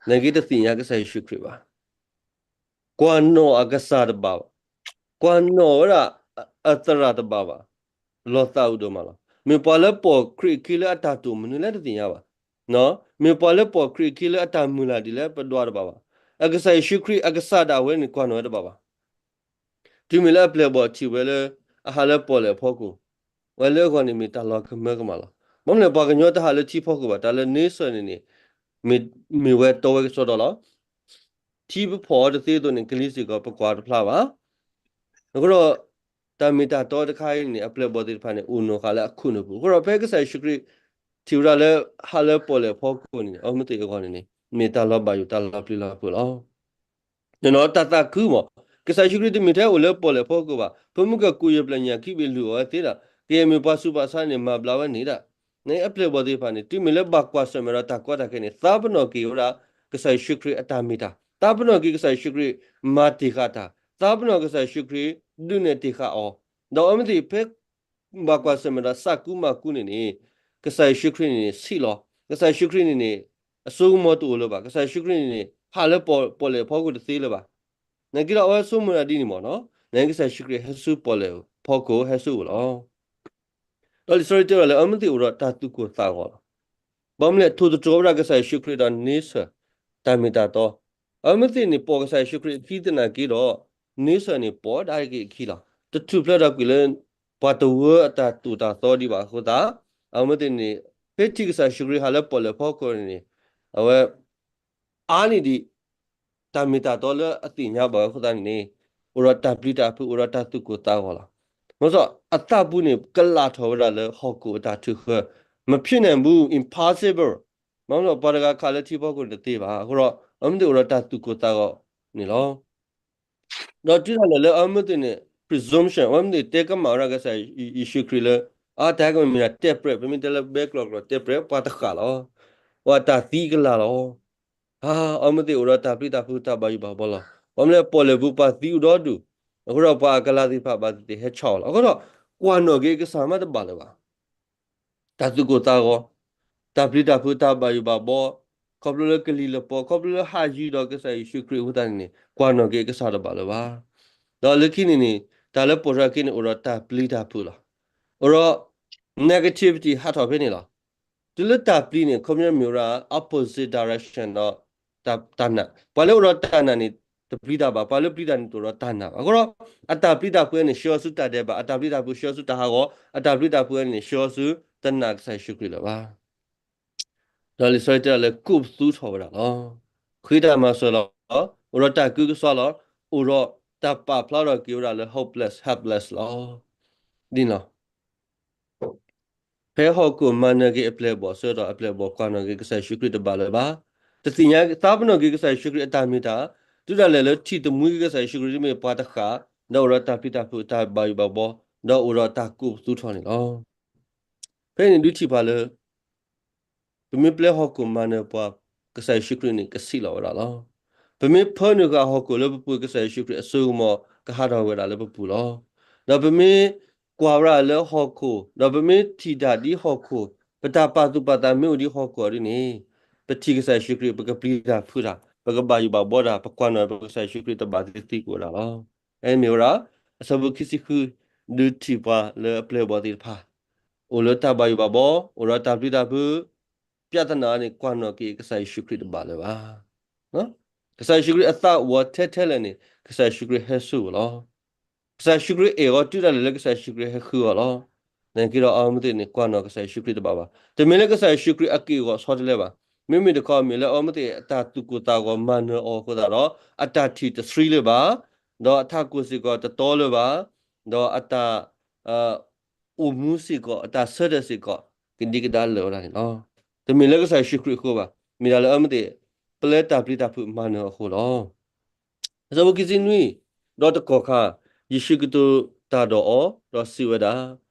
နာ်က့တသ့ၣ်ညါကစၢ်ယ့ၣ်ၡူးခရံာ်ဘၣ်. ကွၢ်နီၣ်အကစၢ်တဘၣ်ဘၣ်. ကွၢ်နီၣ်ဝဲဒၣ်အသရၣ်တဘၣ်ဘၣ်. လီၤသးအုးဒိၣ်မးလီၤ. မ့ၢ်ပှၤလၢပိာ်ခရံာ်အခံလၢအတၢ်တိာ်မနုၤလဲၣ်တသ့ၣ်ညါဘၣ်. မ့ၢ်ပှၤလၢပိာ်ခရံာ်အခံလၢအတၢ်မုၢ်လၢ်ဒ်လဲၣ်ပဒွးတဘၣ်ဘၣ်. အကစၢ်ယ့ၣ်ၡူးခရံာ်အကစၢ်ဒၣ်ဝဲန့ၣ် ကွၢ်နီၣ်ဝဲတဘၣ်ဘၣ်. တုၤမ့ၢ်လၢအပျဲၢ်အဘီၣ်ထံၣ်ဝဲလၢ အဟးလၢပီၣ်လဲၣ်အဖီခိၣ်, ဝဲလၢအဂီၢ်န့ၣ်မ့ၢ်တၢ်လီၤကမၢကမၣ်လီၤ. ဘၣ်မနုၤလဲၣ် ပှၤကညီတဟးလၢထံဖီခိၣ်ဘၣ်, တၢ်လၢန့ဆၢၣ်န့ၣ်န့ၣ် မ့ၢ်ဝဲတီဝဲကစီဒီလီၤ. ထံပဖီၣ်အီၤတသ့အသိးန့ၣ် ကလံၤစ့ၢ်ကီးပကွၢ်တဖျါဘၣ်. အဃိဒီး တၢ်မ့ၢ်တၢ်တီတခါအံၤန့ၣ် အပျဲၢ်အဘီၣ်သ့ၣ်တဖၣ်န့ၣ် အိၣ်နီၢ်ဃာ်လၢအခိၣ်နူာ်ပူၤ. အဃိဒီးဖဲကစၢ်ယ့ၣ်ၡူးခရံာ် ထံၣ်ဝဲဒၣ်လၢ ဟးလၢပီၣ်လဲၣ်အဖီခိၣ်န့ၣ်န့ၣ် အီမ့ၢ်သ့ၣ်အဂီၢ်န့ၣ်န့ၣ် မ့ၢ်တၢ်လီၤဘၣ်ယိၣ်တၢ်လီၤပျံၤလီၤဖုးလီၤ. တၢ်သးခုမး, ကစၢ်ယ့ၣ်ၡူးခရံာ်တမ့ၢ်ထဲအိၣ်လၢပီၣ်လဲၣ်အဖီခိၣ်ဘၣ်, ဖိမုၣ်ကကူးယပျဲၢ်ညၣ်ခံဘ့ၣ်လုၢ်အီၣ်ဝဲသ့ဒၣ်, ကယဲၢ်မ့ၢ်ပှၤဆူးပှၤဆါန့ၣ် မၤဘျါဝဲန့ၣ်ဒၣ်. န့ၣ်အပျဲၢ်အဘီၣ်သ့ၣ်တဖၣ်န့ၣ် တုၤမ့ၢ်လၢဘၣ်ကွၢ်ဆၢၣ်မဲာ်ဒီးတၢ်ကီတၢ်ခဲန့ၣ် သးပနီၣ်က့ၤဝဲဒၣ် ကစၢ်ယ့ၣ်ၡူးခရံာ်အတၢ်မ့ၢ်တၢ်, သးပနီၣ်က့ၤကစၢ်ယ့ၣ်ၡူးခရံာ်မၤတ့ၢ်ဃာ်တၢ်, သးပနီၣ်ကစၢ်ယ့ၣ်ၡူးခရံာ်ဒုးနဲၣ်တ့ၢ်ဃာ်အီၤ, ဒီးအီမ့ၢ်သ့ၣ်ဖဲ ဘၣ်ကွၢ်ဆၢၣ်မဲာ်ဒီးသးကူမၤကူန့ၣ်န့ၣ် ကစၢ်ယ့ၣ်ၡူးခရံာ်န့ၣ်န့ၣ် ဆံးလီၤ. ကစၢ်ယ့ၣ်ၡူးခရံာ်န့ၣ်န့ၣ် အစိကမီၤတအိၣ်လၢၤဘၣ်. ကစၢ်ယ့ၣ်ၡူးခရံာ်န့ၣ်န့ၣ် ဟးလၢပီၣ်လဲၣ်အဖီခိၣ်တသ့လၢၤဘၣ်. နာ်က့ဒီးအဝဲဆိကမိၣ်ဒၣ်ဒ်န့ၣ်မးနီၤ, နာ်က့ကစၢ်ယ့ၣ်ၡူးခရံာ်ဟဲဆူပီၣ်လဲၣ်အဖီခိၣ်ဟဲဆူအအိၣ်လီၤ. ဒီးလံာ်စီဆှံတဲဝဲဒၣ်လၢ အီမ့ၢ်သ့ၣ်အိၣ်ဒီးတၢ်သူၣ်ကိၢ်သးဂီၤလီၤ. ဘၣ်မနုၤလဲၣ် ထိၣ်သတြီၤဝဲဒၣ်ကစၢ်ယ့ၣ်ၡူးခရံာ်ဒီးန့ဆၢၣ် တၢ်မ့ၢ်တၢ်တီ, အီမ့ၢ်သ့ၣ်န့ၣ် ပိာ်ကစၢ်ယ့ၣ်ၡူးခရံာ်အခံသနာ်က့ဒီး န့ဆၢၣ်န့ၣ် ပိာ်ဒၣ်က့ၤအခံလီၤ. တထူၣ်ဖျဲးဒီးကွံာ်လၢ ပှၤတဝၢအတၢ်သိၣ်တၢ်သီဒံးဘၣ်အဃိသတး, အီမ့ၢ်သ့ၣ်န့ၣ် ဖဲထံၣ်ကစၢ်ယ့ၣ်ၡူးခရံာ်ဟးလၢပီၣ်လဲၣ်အဖီခိၣ်န့ၣ်န့ၣ် အဝဲ အါန့ၢ်ဒံး တၢ်မ့ၢ်တၢ်တီလၢအသ့ၣ်ညါဘၣ်ဝဲအဃိသတးန့ၣ်န့ၣ် အိၣ်ဒီးတၢ်ပျံၤတၢ်ဖုး အိၣ်ဒီးတၢ်သူၣ်ကိၢ်သးဂီၤလီၤ. မ့ၢ်စီ အသးပူၤန့ၣ် ကလးထီၣ်ဝဲဒၣ်လၢဟီၣ်ခိၣ်အတၢ်ထုးဃၢ, မဖြစ်နိုင်ဘူး, impossible, မ့ၢ်မနုၤလဲၣ် ပှၤတဂၤခးလၢထံဖီခိၣ်န့ၣ်တသ့ဘၣ်. အဃိဒီး အီမ့ၢ်သ့ၣ်အိၣ်ဒီးတၢ်သူၣ်ကိၢ်သးဂီၤန့ၣ်လီၤ. ဒီးတုၤဒၣ်လဲာ်လၢအီမ့ၢ်သ့ၣ်န့ၣ် presumption အီမ့ၢ်သ့ၣ်တဲကမၣ်ဝဲဒၣ်ကစၢ်ယ့ၣ်ၡူးခရံာ်လၢ အတၢ်ဟဲကမ့ၢ်မ့ၢ်ဒၣ်တဲပြဲး, ပမ့ၢ်တဲလၢဘဲကျိာ်ကျိာ်တဲပြဲး ပှၤတဃၣ်လီၤ. ပှၤတၢ်သံကလၤလီၤ. အီမ့ၢ်သ့ၣ်အိၣ်ဒီးတၢ်ပျံၤတၢ်ဖုးတၢ်ဘၣ်ယိၣ်ဘၣ်ဘီလီၤ. ဘၣ်မနုၤလဲၣ် ပီၣ်လဲၣ်ပူၤပှၤသံအိၣ်ဒီဒူၣ်, အဃိဒီးပှၤအကလၤသ့ၣ်တဖၣ်ဘၣ်သ့ၣ်သ့ၣ်ဟဲဆါအီၤလီၤ. အဃိဒီး ကွၢ်နီၣ်က့ၤကစၢ်မးတဘၣ်လၢၤဘၣ်. တၢ်သူၣ်ကိၢ်သးဂီၤ, တၢ်ပျံၤတၢ်ဖုးတၢ်ဘၣ်ယိၣ်ဘၣ်ဘီ, ခီဖျိလၢကလံၤလပီ, ခီဖျိလၢဟးယုၤဒီးကစၢ်ယ့ၣ်ၡူးခရံာ်အဃိသတးန့ၣ်န့ၣ် ကွၢ်နီၣ်က့ၤကစၢ်တဘၣ်လၢၤဘၣ်. ဒီးလၢခံန့ၣ်န့ၣ် တၢ်လၢပိာ်ထွဲက့ၤန့ၣ် အိၣ်ဒီးတၢ်ပျံၤတၢ်ဖုးလီၤ. အိၣ်ဒီး negativity ဟးထီၣ်ဖဲန့ၣ်လီၤ. တုၤလၢတၢ်ပျံၤန့ၣ် ခီပညီမ့ၢ်ဝဲဒၣ် opposite direction ဒီး တၢ်နာ်, ပှၤလၢအိၣ်ဒီးတၢ်နာ်န့ၣ် တပျံၤတၢ်ဘၣ်, ပှၤလၢပျံၤတၢ်န့ၣ် တအိၣ်ဒီးတၢ်နာ်ဘၣ်. အဃိဒီး အတၢ်ပျံၤတၢ်ဖုးန့ၣ် ဆှၢအီၤဆူတၢ်ဒဲးဘး, အတၢ်ပျံၤတၢ်ဖုးဆှၢအီၤဆူတၢ်ဟးဂီၤ, အတၢ်ပျံၤတၢ်ဖုးန့ၣ် ဆှၢအီၤဆူတနာ်ကစၢ်ယ့ၣ်ၡူးခရံာ်လၢၤဘၣ်. ဒီးလံာ်စီဆှံတဲဒၣ်လၢကိးပသူထီၣ်ဝဲဒၣ်လီၤ. ဃ့တၢ်မၤစၢၤလီၤ, အိၣ်ဒီးတၢ်ကူကစီၣ်လီၤ, အိၣ်ဒီးတၢ်ပာ်ဖျါထီၣ်က့ၤဝဲဒၣ်လၢ hopeless, helpless လီၤ. ဒ်န့ၣ်လီၤ. ဖဲဟီၣ်ခိၣ်မၤနၢၤက့ၤအပျဲၢ်အဘီၣ်အဆၢကတီၢ် အပျဲၢ်အဘီၣ်ကွၢ်နီၣ်က့ၤကစၢ်ယ့ၣ်ၡူးခရံာ်တဘၣ်လၢၤဘၣ်. တသ့ၣ်ညါသးပနီၣ်က့ၤကစၢ်ယ့ၣ်ၡူးခရံာ်အတၢ်မ့ၢ်တၢ်, တုၤဒၣ်လဲာ်လၢထံၣ်တမှံကစၢ်ယ့ၣ်ၡူးခရံာ်တမ့ၢ်ပှၤတဃၣ်, ဒီးအိၣ်ဒီးတၢ်ပျံၤတၢ်ဖုးတၢ်ဘၣ်ယိၣ်ဘၣ်ဘီ, ဒီးအိၣ်ဒီးတၢ်ကိးပသူထီၣ်န့ၣ်လီၤ. ဖဲန့ၣ်ဒုးထံၣ်ပှၤလၢ ပမ့ၢ်ပျဲဟီၣ်ခိၣ်မၤနၢၤပှၤ ကစၢ်ယ့ၣ်ၡူးခရံာ်န့ၣ် ကဆံးလီၤဝဲဒၣ်လီၤ. ပမ့ၢ်ဖၢနုာ်ဃာ်ဟီၣ်ခိၣ်လၢပပူၤ ကစၢ်ယ့ၣ်ၡူးခရံာ်အစိကမီၤ ကဟးထီၣ်ဝဲဒၣ်လၢပပူၤလီၤ. ဒီးပမ့ၢ်ကွၢ်ဝဲဒၣ်လၢဟီၣ်ခိၣ်, ဒီးပမ့ၢ်ထံၣ်တၢ်ဒ်ဟီၣ်ခိၣ်, ပတၢ်ပာ်သူၣ်ပာ်သးမ့ၢ်အိၣ်ဒ်ဟီၣ်ခိၣ်အီၤဒ်န့ၣ်, ပထံၣ်ကစၢ်ယ့ၣ်ၡူးခရံာ် ပကပျံၤတၢ်ဖုးတၢ်, ပကဘၣ်ယိၣ်ဘၣ်ဘီတၢ်, ပကွၢ်နီၣ်ပကစၢ်ယ့ၣ်ၡူးခရံာ်တဘၣ်သ့သ့ကအိၣ်ဝဲဒၣ်လီၤ. အမ့ၢ်ဝဲဒၣ် အဆၢဖိခံဆံဃု ဒုးထံၣ်ပှၤလၢအပျဲၢ်အဘီၣ်သ့ၣ်တဖၣ် အိၣ်လၢတၢ်ဘၣ်ယိၣ်ဘၣ်ဘီ, အိၣ်ဒီးတၢ်ပျံၤတၢ်ဖုး, ပြဿနာန့ၣ် ကွၢ်နီၣ်က့ၤကစၢ်ယ့ၣ်ၡူးခရံာ်တဘၣ်လၢၤဘၣ်. ကစၢ်ယ့ၣ်ၡူးခရံာ်အသးအိၣ်ထဲထဲလဲၣ်န့ၣ် ကစၢ်ယ့ၣ်ၡူးခရံာ်ဟဲဆူအီၤလီၤ. ကစၢ်ယ့ၣ်ၡူးခရံာ်အဲၣ်အီၤတုၤဒၣ်လဲာ်လၢကစၢ်ယ့ၣ်ၡူးခရံာ်ဟဲဃုအီၤလီၤ. နာ်က့ဒီးအဝဲသ့ၣ်န့ၣ် ကွၢ်နီၣ်ကစၢ်ယ့ၣ်ၡူးခရံာ်တဘၣ်ဘၣ်. တမ့ၢ်လၢကစၢ်ယ့ၣ်ၡူးခရံာ်အက့ၢ်အဂီၤဆီတလဲဘၣ်. မ့မ့ၢ်တခီမ့ၢ်လၢအဝဲသ့ၣ်အတၢ်သူၣ်ကိၢ်သးဂီၤမၤနၢၤအီၤအဃိသတးဒီး အတၢ်ထံၣ်တဆှံလၢၤဘၣ်, ဒီးအထးခိၣ်စ့ၢ်ကီးတတီလၢၤဘၣ်, ဒီးအတၢ် အိၣ်မူစ့ၢ်ကီး အတၢ်ဆၢတဲာ်စ့ၢ်ကီး ကဒံကဒါလၢာ်ဝဲဒၣ်န့ၣ်လီၤ. တမ့ၢ်လၢကစၢ်ယ့ၣ်ၡူးခရံာ်အဃိဘၣ်. မ့ၢ်ဒၣ်လၢအဝဲသ့ၣ် ပျဲတၢ်ပျံၤတၢ်ဖုးမၤနၢၤအဃိလီၤ. အဆၢဖိခံဆံနွံ, ဒီးတကီၢ်ခါ ယ့ၣ်ၡူးကတိၤတၢ်ဒီးအီၤ, ဒီးစံးဝဲဒၣ်,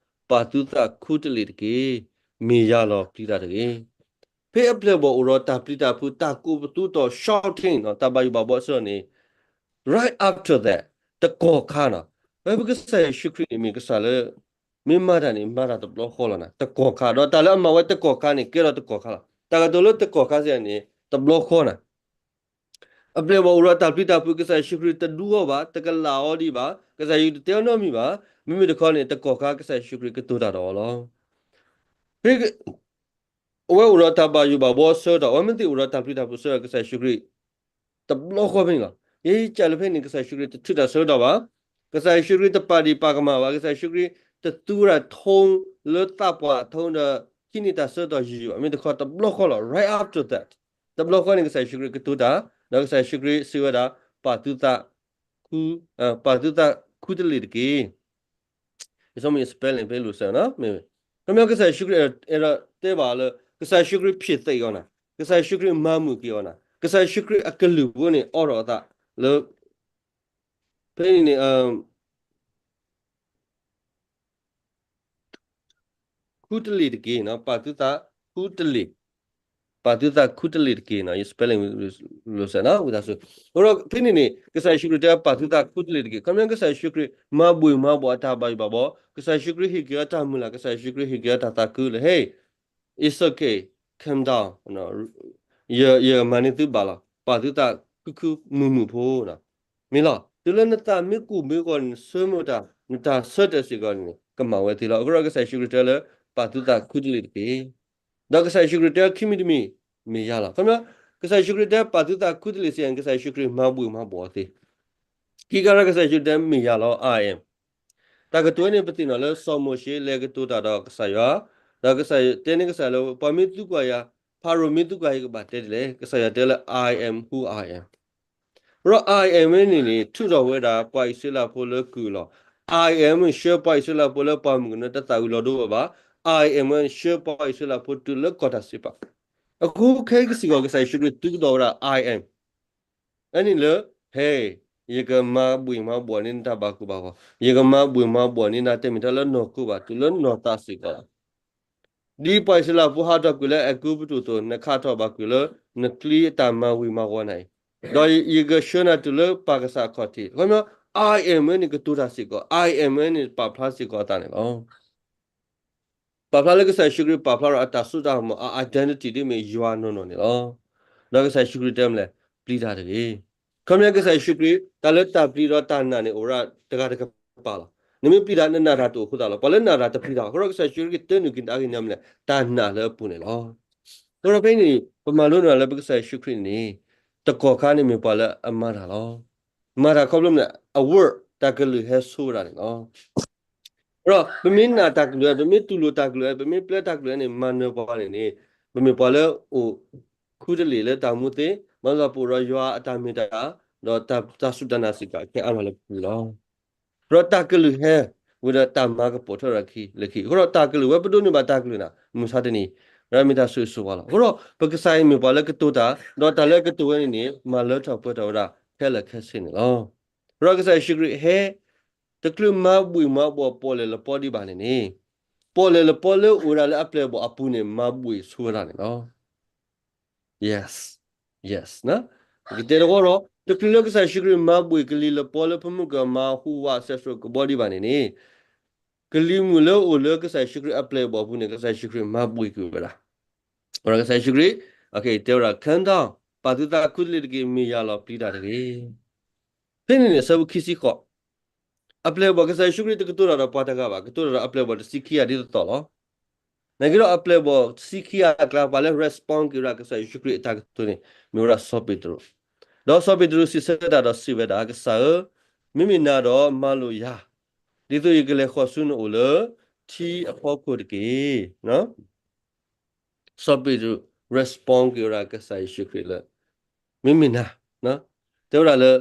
ပာ်သုသးခူတလ့ၢ်တက့ၢ်. မ့ၢ်ယၤလီၤပျံၤတၢ်တဂ့ၤ. ဖဲအပျဲၢ်အဘီၣ်အိၣ်ဒီးတၢ်ပျံၤတၢ်ဖုး တၢ်ကိးပသူထီၣ် shouting နီၤ တၢ်ဘၣ်ယိၣ်ဘၣ်ဘီအဆၢန့ၣ် right after that တကီၢ်ခါနီၤ ပကစၢ်ယ့ၣ်ၡူးခရံာ်န့ၣ်မ့ၢ်ကစၢ်လၢ မ့ၢ်မၤတၢ်န့ၣ် မၤတၢ်တဘျီဃီလီၤနီၤ တကီၢ်ခါ ဒီးတၢ်လၢအမၤဝဲတကီၢ်ခါန့ၣ် ကဲထီၣ်တကီၢ်ခါလီၤ. တၢ်ကတိၤလၢတကီၢ်ခါစ့ၢ်န့ၣ် တဘျီဃီနီၤ အပျဲၢ်အဘီၣ်အိၣ်ဒီးတၢ်ပျံၤတၢ်ဖုး ကစၢ်ယ့ၣ်ၡူးခရံာ်တဒူအီၤဘၣ် တကလးအီၤဒံးဘၣ် ကစၢ်ယ့ၣ်ၡူးတတဲအီၤနီတမံၤဘၣ် မ့မ့ၢ်တခီန့ၣ် တကီၢ်ခါ ကစၢ်ယ့ၣ်ၡူးခရံာ်ကတိၤတၢ်ဒီးအီၤလီၤ. ဖဲ အဝဲအိၣ်ဒီးတၢ်ဘၣ်ယိၣ်ဘၣ်ဘီအဆၢကတီၢ် အဝဲမ့ၢ်သ့ၣ်အိၣ်ဒီးတၢ်ပျံၤတၢ်ဖုးအဆၢကတီၢ် ကစၢ်ယ့ၣ်ၡူးခရံာ် တဘျီဃီဖဲန့ၣ်လီၤ. ယကစၢ်လၢဖဲန့ၣ် ကစၢ်ယ့ၣ်ၡူးခရံာ်တထုးတၢ်ဆၢကတီၢ်ဘၣ် ကစၢ်ယ့ၣ်ၡူးခရံာ်တပာ်ဒံးပာ်ကမၣ်ဘၣ် ကစၢ်ယ့ၣ်ၡူးခရံာ်တသူဝဲဒၣ်ထိလၢသးပှၢ်ထိဒီး ဟံးန့ၢ်တၢ်ဆၢကတီၢ်ယံာ်ယံာ်ဘၣ် မ့ၢ်တခီတဘျီဃီလီၤ right after that တဘျီဃီန့ၣ် ကစၢ်ယ့ၣ်ၡူးခရံာ်ကတိၤတၢ် ဒီးကစၢ်ယ့ၣ်ၡူးခရံာ်စံးဝဲဒၣ် ပာ်သုသး ပာ်သုသးခူတလ့ၢ်တက့ၢ်. ယဆိကမိၣ် spelling ဖဲလိာ်စဲးနီၤ မ့ၢ် ခီဖျိကစၢ်ယ့ၣ်ၡူးခရံာ်အဲၣ်ဒိးတဲဘၣ်လၢ ကစၢ်ယ့ၣ်ၡူးခရံာ်ဖျ့းသ့အီၤနၤ ကစၢ်ယ့ၣ်ၡူးခရံာ်မၤမုာ်က့ၤအီၤနၤ ကစၢ်ယ့ၣ်ၡူးခရံာ်အကလုၢ်ဖိန့ၣ် အိးထီၣ်အသးလၢ ဖဲန့ၣ်န့ၣ် ခူတလ့ၢ်တက့ၢ်နီၤ ပာ်သုသးခူတလ့ၢ် ပာ်သုသးခူတလ့ၢ်တက့ၢ်နီၤ ယ spelling လိာ်စဲးနီၤ ဝံသးစူၤ အဃိဒီးဖဲန့ၣ်န့ၣ် ကစၢ်ယ့ၣ်ၡူးခရံာ်တဲပာ်သုသးခူတလ့ၢ်တက့ၢ် ခီဖျိကစၢ်ယ့ၣ်ၡူးခရံာ်မၤဘှံးမၤဘှီးအတၢ်ဘၣ်ယိၣ်ဘၣ်ဘီ ကစၢ်ယ့ၣ်ၡူးခရံာ်ဟ့ၣ်က့ၤအီၤတၢ်မုၢ်လၢ် ကစၢ်ယ့ၣ်ၡူးခရံာ်ဟ့ၣ်က့ၤအီၤတၢ်သးခုလၢ Hey, it's okay, calm down, ယမၤန့ၢ်သုဘၣ်လီၤ ပာ်သုသးခူခူမုာ်မုာ်ဖိနီၤ မ့ၢ်လီၤ တုၤလၢနသးမ့ၢ်ကူၣ်မ့ၢ်ဂီၤန့ၣ် နဆၢမုာ်တၢ် နတၢ်ဆၢတဲာ်စ့ၢ်ကီးန့ၣ် ကမၤဝဲသ့လီၤ အဃိဒီးကစၢ်ယ့ၣ်ၡူးခရံာ်တဲလၢ ပာ်သုသးခူတလ့ၢ်တက့ၢ် ဒီးကစၢ်ယ့ၣ်ၡူးခရံာ်တဲခံမံၤတမံၤ မ့ၢ်ယၤလီၤ ခီဖျိ ကစၢ်ယ့ၣ်ၡူးခရံာ်တဲပာ်သုသးခူတလ့ၢ်စ့ၢ် ကစၢ်ယ့ၣ်ၡူးခရံာ်မၤဘှံးမၤဘှီးသ့ ခံခါရၢ ကစၢ်ယ့ၣ်ၡူးတဲမ့ၢ်ယၤလီၤ I am တၢ်ကတိၤန့ၣ် ပသ့ၣ်နီၣ်လၢစီၤမိၤၡ့လဲၤကတိၤတၢ်ဒီးကစၢ်ယွၤ, ဒီးကစၢ်ယွၤတဲန့ၢ်ကစၢ်ယွၤလၢ ပှၤမ့ၢ်သံကွၢ်ယၤ, ဖၤရိၤမ့ၢ်သံကွၢ်ယၤ ယကဘၣ်တဲဒ်လဲၣ်. ကစၢ်ယွၤတဲလၢ I am who I am. ဒီး I am ဝဲန့ၣ်န့ၣ် ထုးထီၣ်ဝဲဒၣ်ပှၤအံၣ်စရ့လးဖိလၢကုၢ်အလီၢ်, I am ဆှၢပှၤအံၣ်စရ့လးဖိလၢပှၢ်မုၢ်ကနၢတသးဝံၤလီၤဒိဝဲဘၣ်, I am ဝဲန့ၣ် ဆှၢပှၤအံၣ်စရ့လးဖိတုၤလၢကီၢ်တၢ်စံးပာ်. အဃိခဲအံၤကစံးကီး ကစၢ်ယ့ၣ်ၡူးခရံာ်သူကဒီးဝဲဒၣ် I am အန့ၣ်လၢ ဟဲ, ယကမၤဘှံးမၤဘှီးန့ၢ်နတၢ်ဘၣ်ကိၢ်ဘၣ်ဂီၤ, ယကမၤဘှံးမၤဘှီးန့ၢ်နၤတမ့ၢ်ထဲလၢနီၢ်ခိဘၣ် တုၤလၢနီၢ်သးစ့ၢ်ကီးလီၤ. ဒ်ပှၤအံၣ်စရ့လးဖိဟးထီၣ်ကွံာ်လၢအဲၤကူပတူးအသိး နကဟးထီၣ်ဘၣ်ကွံာ်လၢနချံအတၢ်မၤဘှံးမၤဘှီးနၤအံၤ, ဒီးယကဆှၢနၤတုၤလၢပၢ်ကစၢ်အခီၣ်ထံး. အခီပညီ I am ဝဲန့ၣ်ကတိၤတၢ်စ့ၢ်ကီး, I am ဝဲန့ၣ်ပာ်ဖျါစ့ၢ်ကီးအသးန့ၣ်လီၤ. ပာ်ဖျါလၢကစၢ်ယ့ၣ်ၡူးခရံာ်ပာ်ဖျါဒီးအတၢ်စိတၢ်ကမီၤ အ identity ဒ်မ့ၢ်ယွၤနီၢ်နီၢ်န့ၣ်လီၤ. ဒီးကစၢ်ယ့ၣ်ၡူးခရံာ်တဲမလဲၣ်, ပျံၤတၢ်တဂ့ၤ. ခီပညီကစၢ်ယ့ၣ်ၡူးခရံာ် တၢ်လၢတၢ်ပျံၤဒီးတၢ်နာ်န့ၣ် အိၣ်ဝဲဒၣ်တဂၤတကပၤလီၤ. နမ့ၢ်ပျံၤတၢ်နနာ်တၢ်တအိၣ်အဃိသတးလီၤ. ပှၤလၢနာ်တၢ်တပျံၤတၢ်ဘၣ်. အဃိဒီးကစၢ်ယ့ၣ်ၡူးခရံာ်ကတဲနုာ်က့ၤတၢ်ဂ့ၢ်န့ၣ်မလဲၣ်, တၢ်နာ်လၢအပူၤန့ၣ်လီၤ. အဃိဒီးဖဲအံၤန့ၣ် ပမၤလိန့ၢ်လၢပကစၢ်ယ့ၣ်ၡူးခရံာ်န့ၣ် တကီၢ်ခါန့ၣ်မ့ၢ်ပှၤလၢအမၤတၢ်လီၤ. မၤတၢ်ခီဖျိမ့ၢ် အ work တၢ်ကလုၢ်ဟဲဆိဝဲဒၣ်န့ၣ်လီၤ. ဒီးပမ့ၢ်နာ်တၢ်ကလုၢ်ဝဲ, ပမ့ၢ်တူၢ်လိာ်တၢ်ကလုၢ်ဝဲ, ပမ့ၢ်ပျဲတၢ်ကလုၢ်ဝဲန့ၣ် မၤနၢၤပှၤန့ၣ်န့ၣ် ပမ့ၢ်ပှၤလၢအိၣ်ခူတလ့ၢ်လၢတၢ်မူသ့, မၤသးပအိၣ်ဒီးယွၤအတၢ်မ့ၢ်တၢ်, ဒီးတၢ်စူၢ်တၢ်နာ်စ့ၢ်ကီး ခဲအါမးလၢပပူၤလီၤ. ဒီးတၢ်ကလုၢ်ဟဲဝံၤဒီးတၢ်မၤကပိာ်ထွဲဒီးခံလၢခံ. အဃိဒီးတၢ်ကလုၢ်ဝဲပဒိးန့ၢ်ဘၣ်တၢ်ကလုၢ်နၤ မုၢ်ဆါတနံၤ မ့ၢ်တၢ်ဆိၣ်ဂ့ၤဆိၣ်ဝါလီၤ. အဃိဒီးပကစၢ်အံၤမ့ၢ်ပှၤလၢကတိၤတၢ်, ဒီးတၢ်လၢအကတိၤဝဲန့ၣ်န့ၣ် မၤလၢထီၣ်ပှဲၤထီၣ်ဝဲဒၣ်ခဲလၢာ်ခဲဆ့န့ၣ်လီၤ. ဒီးကစၢ်ယ့ၣ်ၡူးခရံာ်ဟဲ တချုးမၤဘှံးမၤဘှီးပီၣ်လဲၣ်လပီဒံးဘၣ်န့ၣ်န့ၣ်, ပီၣ်လဲၣ်လပီလၢအိၣ်ဝဲဒၣ်လၢအပျဲၢ်အဘီၣ်အပူၤန့ၣ် မၤဘှံးဆိဝဲဒၣ်န့ၣ်လီၤ. Yes, yes ကတဲတဝီဒီး တချုးလၢကစၢ်ယ့ၣ်ၡူးခရံာ်မၤဘှံးကလံၤလပီလၢပမုၢ်ကမၤဟူးဝးစဲးစိကဘီဒံးဘၣ်န့ၣ်န့ၣ်, ကလံၤမုၢ်လၢအိၣ်လၢကစၢ်ယ့ၣ်ၡူးခရံာ်အပျဲၢ်အဘီၣ်အပူၤန့ၣ် ကစၢ်ယ့ၣ်ၡူးခရံာ်မၤဘှံးကွံာ်ဝဲဒၣ်. ဒီးကစၢ်ယ့ၣ်ၡူးခရံာ် တဲဝဲဒၣ် calm down, ပာ်သုသးခူတလ့ၢ်တက့ၢ်, မ့ၢ်ယၤလီၤ, ပျံၤတၢ်တဂ့ၤ. ဖဲန့ၣ်န့ၣ် ဆၢဖိခံဆံဃိး, အပျဲၢ်အဘီၣ် ကစၢ်ယ့ၣ်ၡူးခရံာ်တကတိၤတၢ်ဒီးပှၤတဂၤဘၣ်, ကတိၤတၢ်ဒီးအပျဲၢ်အဘီၣ်တဆံခံဂၤဒ်သိးသိးလီၤ. နာ်က့ဒီးအပျဲၢ်အဘီၣ်တဆံခံဂၤအကျါ ပှၤလၢ respond က့ၤဝဲဒၣ်ကစၢ်ယ့ၣ်ၡူးခရံာ်အတၢ်ကတိၤန့ၣ် မ့ၢ်ဝဲဒၣ်စီၤပ့းတရူး. ဒီးစီၤပ့းတရူးစံးဆၢတၢ်ဒီးစံးဝဲဒၣ်, ကစၢ်ဧၢ, မ့မ့ၢ်နၤဒီးမၤလိာ်ယၤ, ဒ်သိးယကလဲၤဃီၤဆူနအိၣ်လၢထံအဖီခိၣ်တက့ၢ်. စီၤပ့းတရူး respond က့ၤဝဲဒၣ်ကစၢ်ယ့ၣ်ၡူးခရံာ်လၢ မ့မ့ၢ်နၤ, တဲဝဲဒၣ်လၢ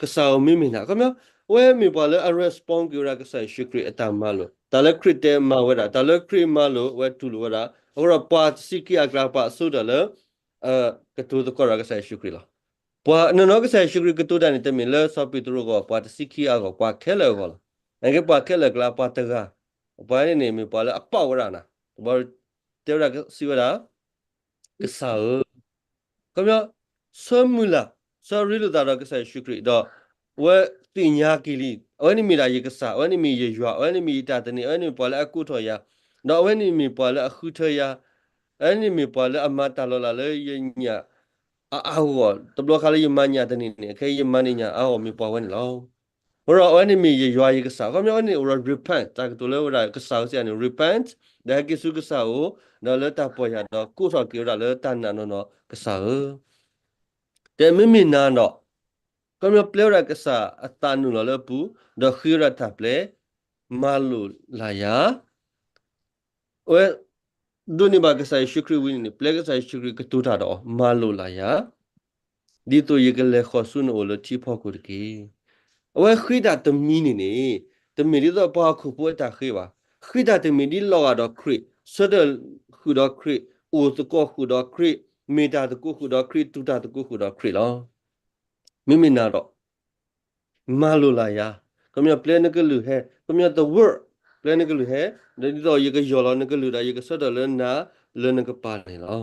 ကစၢ်ဧၢ မ့မ့ၢ်နၤ. အခီပညီ အဝဲမ့ၢ်ပှၤလၢအ respond က့ၤဝဲဒၣ်ကစၢ်ယ့ၣ်ၡူးခရံာ်အတၢ်မၤလိာ်, တၢ်လၢခရံာ်တဲမၤဝဲဒၣ်, တၢ်လၢခရံာ်မၤလိာ် အဝဲတူၢ်လိာ်ဝဲဒၣ်. အဃိဒီးပှၤတဆံခံဂၤအကျါ ပှၤအဆိကတၢၢ်လၢ ကတိၤသကိးဒီးကစၢ်ယ့ၣ်ၡူးခရံာ်လီၤ. ပှၤနီၢ်နီၢ်ကစၢ်ယ့ၣ်ၡူးခရံာ်ကတိၤတၢ်န့ၣ် တမ့ၢ်လၢစီၤပ့းတရူးအဂီၢ်, ပှၤတဆံခံဂၤအဂီၢ်, ပှၤခဲလၢာ်အဂီၢ်လီၤ. နာ်က့ပှၤခဲလၢာ်အကျါ ပှၤတဂၤ ပှၤန့ၣ်န့ၣ် မ့ၢ်ပှၤလၢအပာ်ဝဲဒၣ်နၤ, တဲဝဲဒၣ်စံးဝဲဒၣ် ကစၢ်ဧၢ, ခီပညီ ဆၢမုၢ်လၢ် ဆၢရ့လိာ်သးဒီးကစၢ်ယ့ၣ်ၡူးခရံာ်ဒီး အဝဲသ့ၣ်ညါက့ၤလံ, အဝဲန့ၣ်မ့ၢ်ဒၣ်ယကစၢ်, အဝဲန့ၣ်မ့ၢ်ယယွၤ, အဝဲန့ၣ်မ့ၢ်ယတၢ်သန့ၤ, အဝဲန့ၣ်မ့ၢ်ပှၤလၢအကိးထီၣ်ယၤ, ဒီးအဝဲန့ၣ်မ့ၢ်ပှၤလၢအဃုထၢယၤ, အဝဲန့ၣ်မ့ၢ်ပှၤလၢအမၤတၢ်လီၤလးလၢယညၣ် အအါဂီၢ်, တဘျီခါလၢယမၤညၣ်တန့ၢ်န့ၣ် အခဲအံၤယမၤန့ၢ်ညၣ်အါဂီၢ် မ့ၢ်ပှၤဝဲန့ၣ်လီၤ. အဃိဒီးအဝဲန့ၣ်မ့ၢ်ယယွၤယကစၢ်, ခီပညီအဝဲန့ၣ်အိၣ်ဒီး repent တၢ်ကတိၤလၢဝဲဒၣ်ကစၢ်ဧၢစံးန့ၣ် repent, ဒီးဟဲက့ၤဆူကစၢ်အအိၣ်, ဒီးလၢတၢ်ပီၢ်ယၢ်ဒီးကိးထီၣ်က့ၤဝဲဒၣ်လၢတၢ်နာ်နီၢ်နီၢ်ကစၢ်ဧၢ, တဲမ့မ့ၢ်နၤဒီး ခီပညီပျဲဝဲဒၣ်ကစၢ်အသးနုာ်လီၤလၢအပူၤ, ဒီးဃ့ဝဲဒၣ်တၢ်ပျဲ, မၤလိာ်လၢ်ယၤ, အဝဲဒိးန့ၢ်ဘၣ်ကစၢ်ယ့ၣ်ၡူးခရံာ်ဝံၤန့ၣ်န့ၣ် ပျဲကစၢ်ယ့ၣ်ၡူးခရံာ်ကတိၤတၢ်ဒီးအီၤ မၤလိာ်လၢ်ယၤ, ဒ်သိးယကလဲၤဃီၤဆူနအိၣ်လၢထံဖီခိၣ်တက့ၢ်. အဝဲဃ့တၢ်တမံၤန့ၣ်န့ၣ် တမ့ၢ်ဒ်သိးပှၤဟီၣ်ခိၣ်ဖိအတၢ်ဃ့ဘၣ်. ဃ့တၢ်တမံၤဒ်လီၤဂာ်ဒီးခရံာ်, ဆၢထၢၣ်ဃုာ်ဒီးခရံာ်, အိၣ်သကိးဃုာ်ဒီးခရံာ်, မ့ၢ်တၢ်သကိးဃုာ်ဒီးခရံာ်, တူၢ်တၢ်သကိးဃုာ်ဒီးခရံာ်လီၤ. မ့မ့ၢ်နၤဒီး မၤလိာ်လၢ်ယၤ, ခီပညီပျဲနကလုၢ်ဟဲ, ခီပညီ the word, ပျဲနကလုၢ်ဟဲ, ဒီးဒ်သိးယကယီၢ်လီၤနကလုၢ်ဒီး ယကဆၢထၢၣ်လၢနၤလၢနကပၤန့ၣ်လီၤ.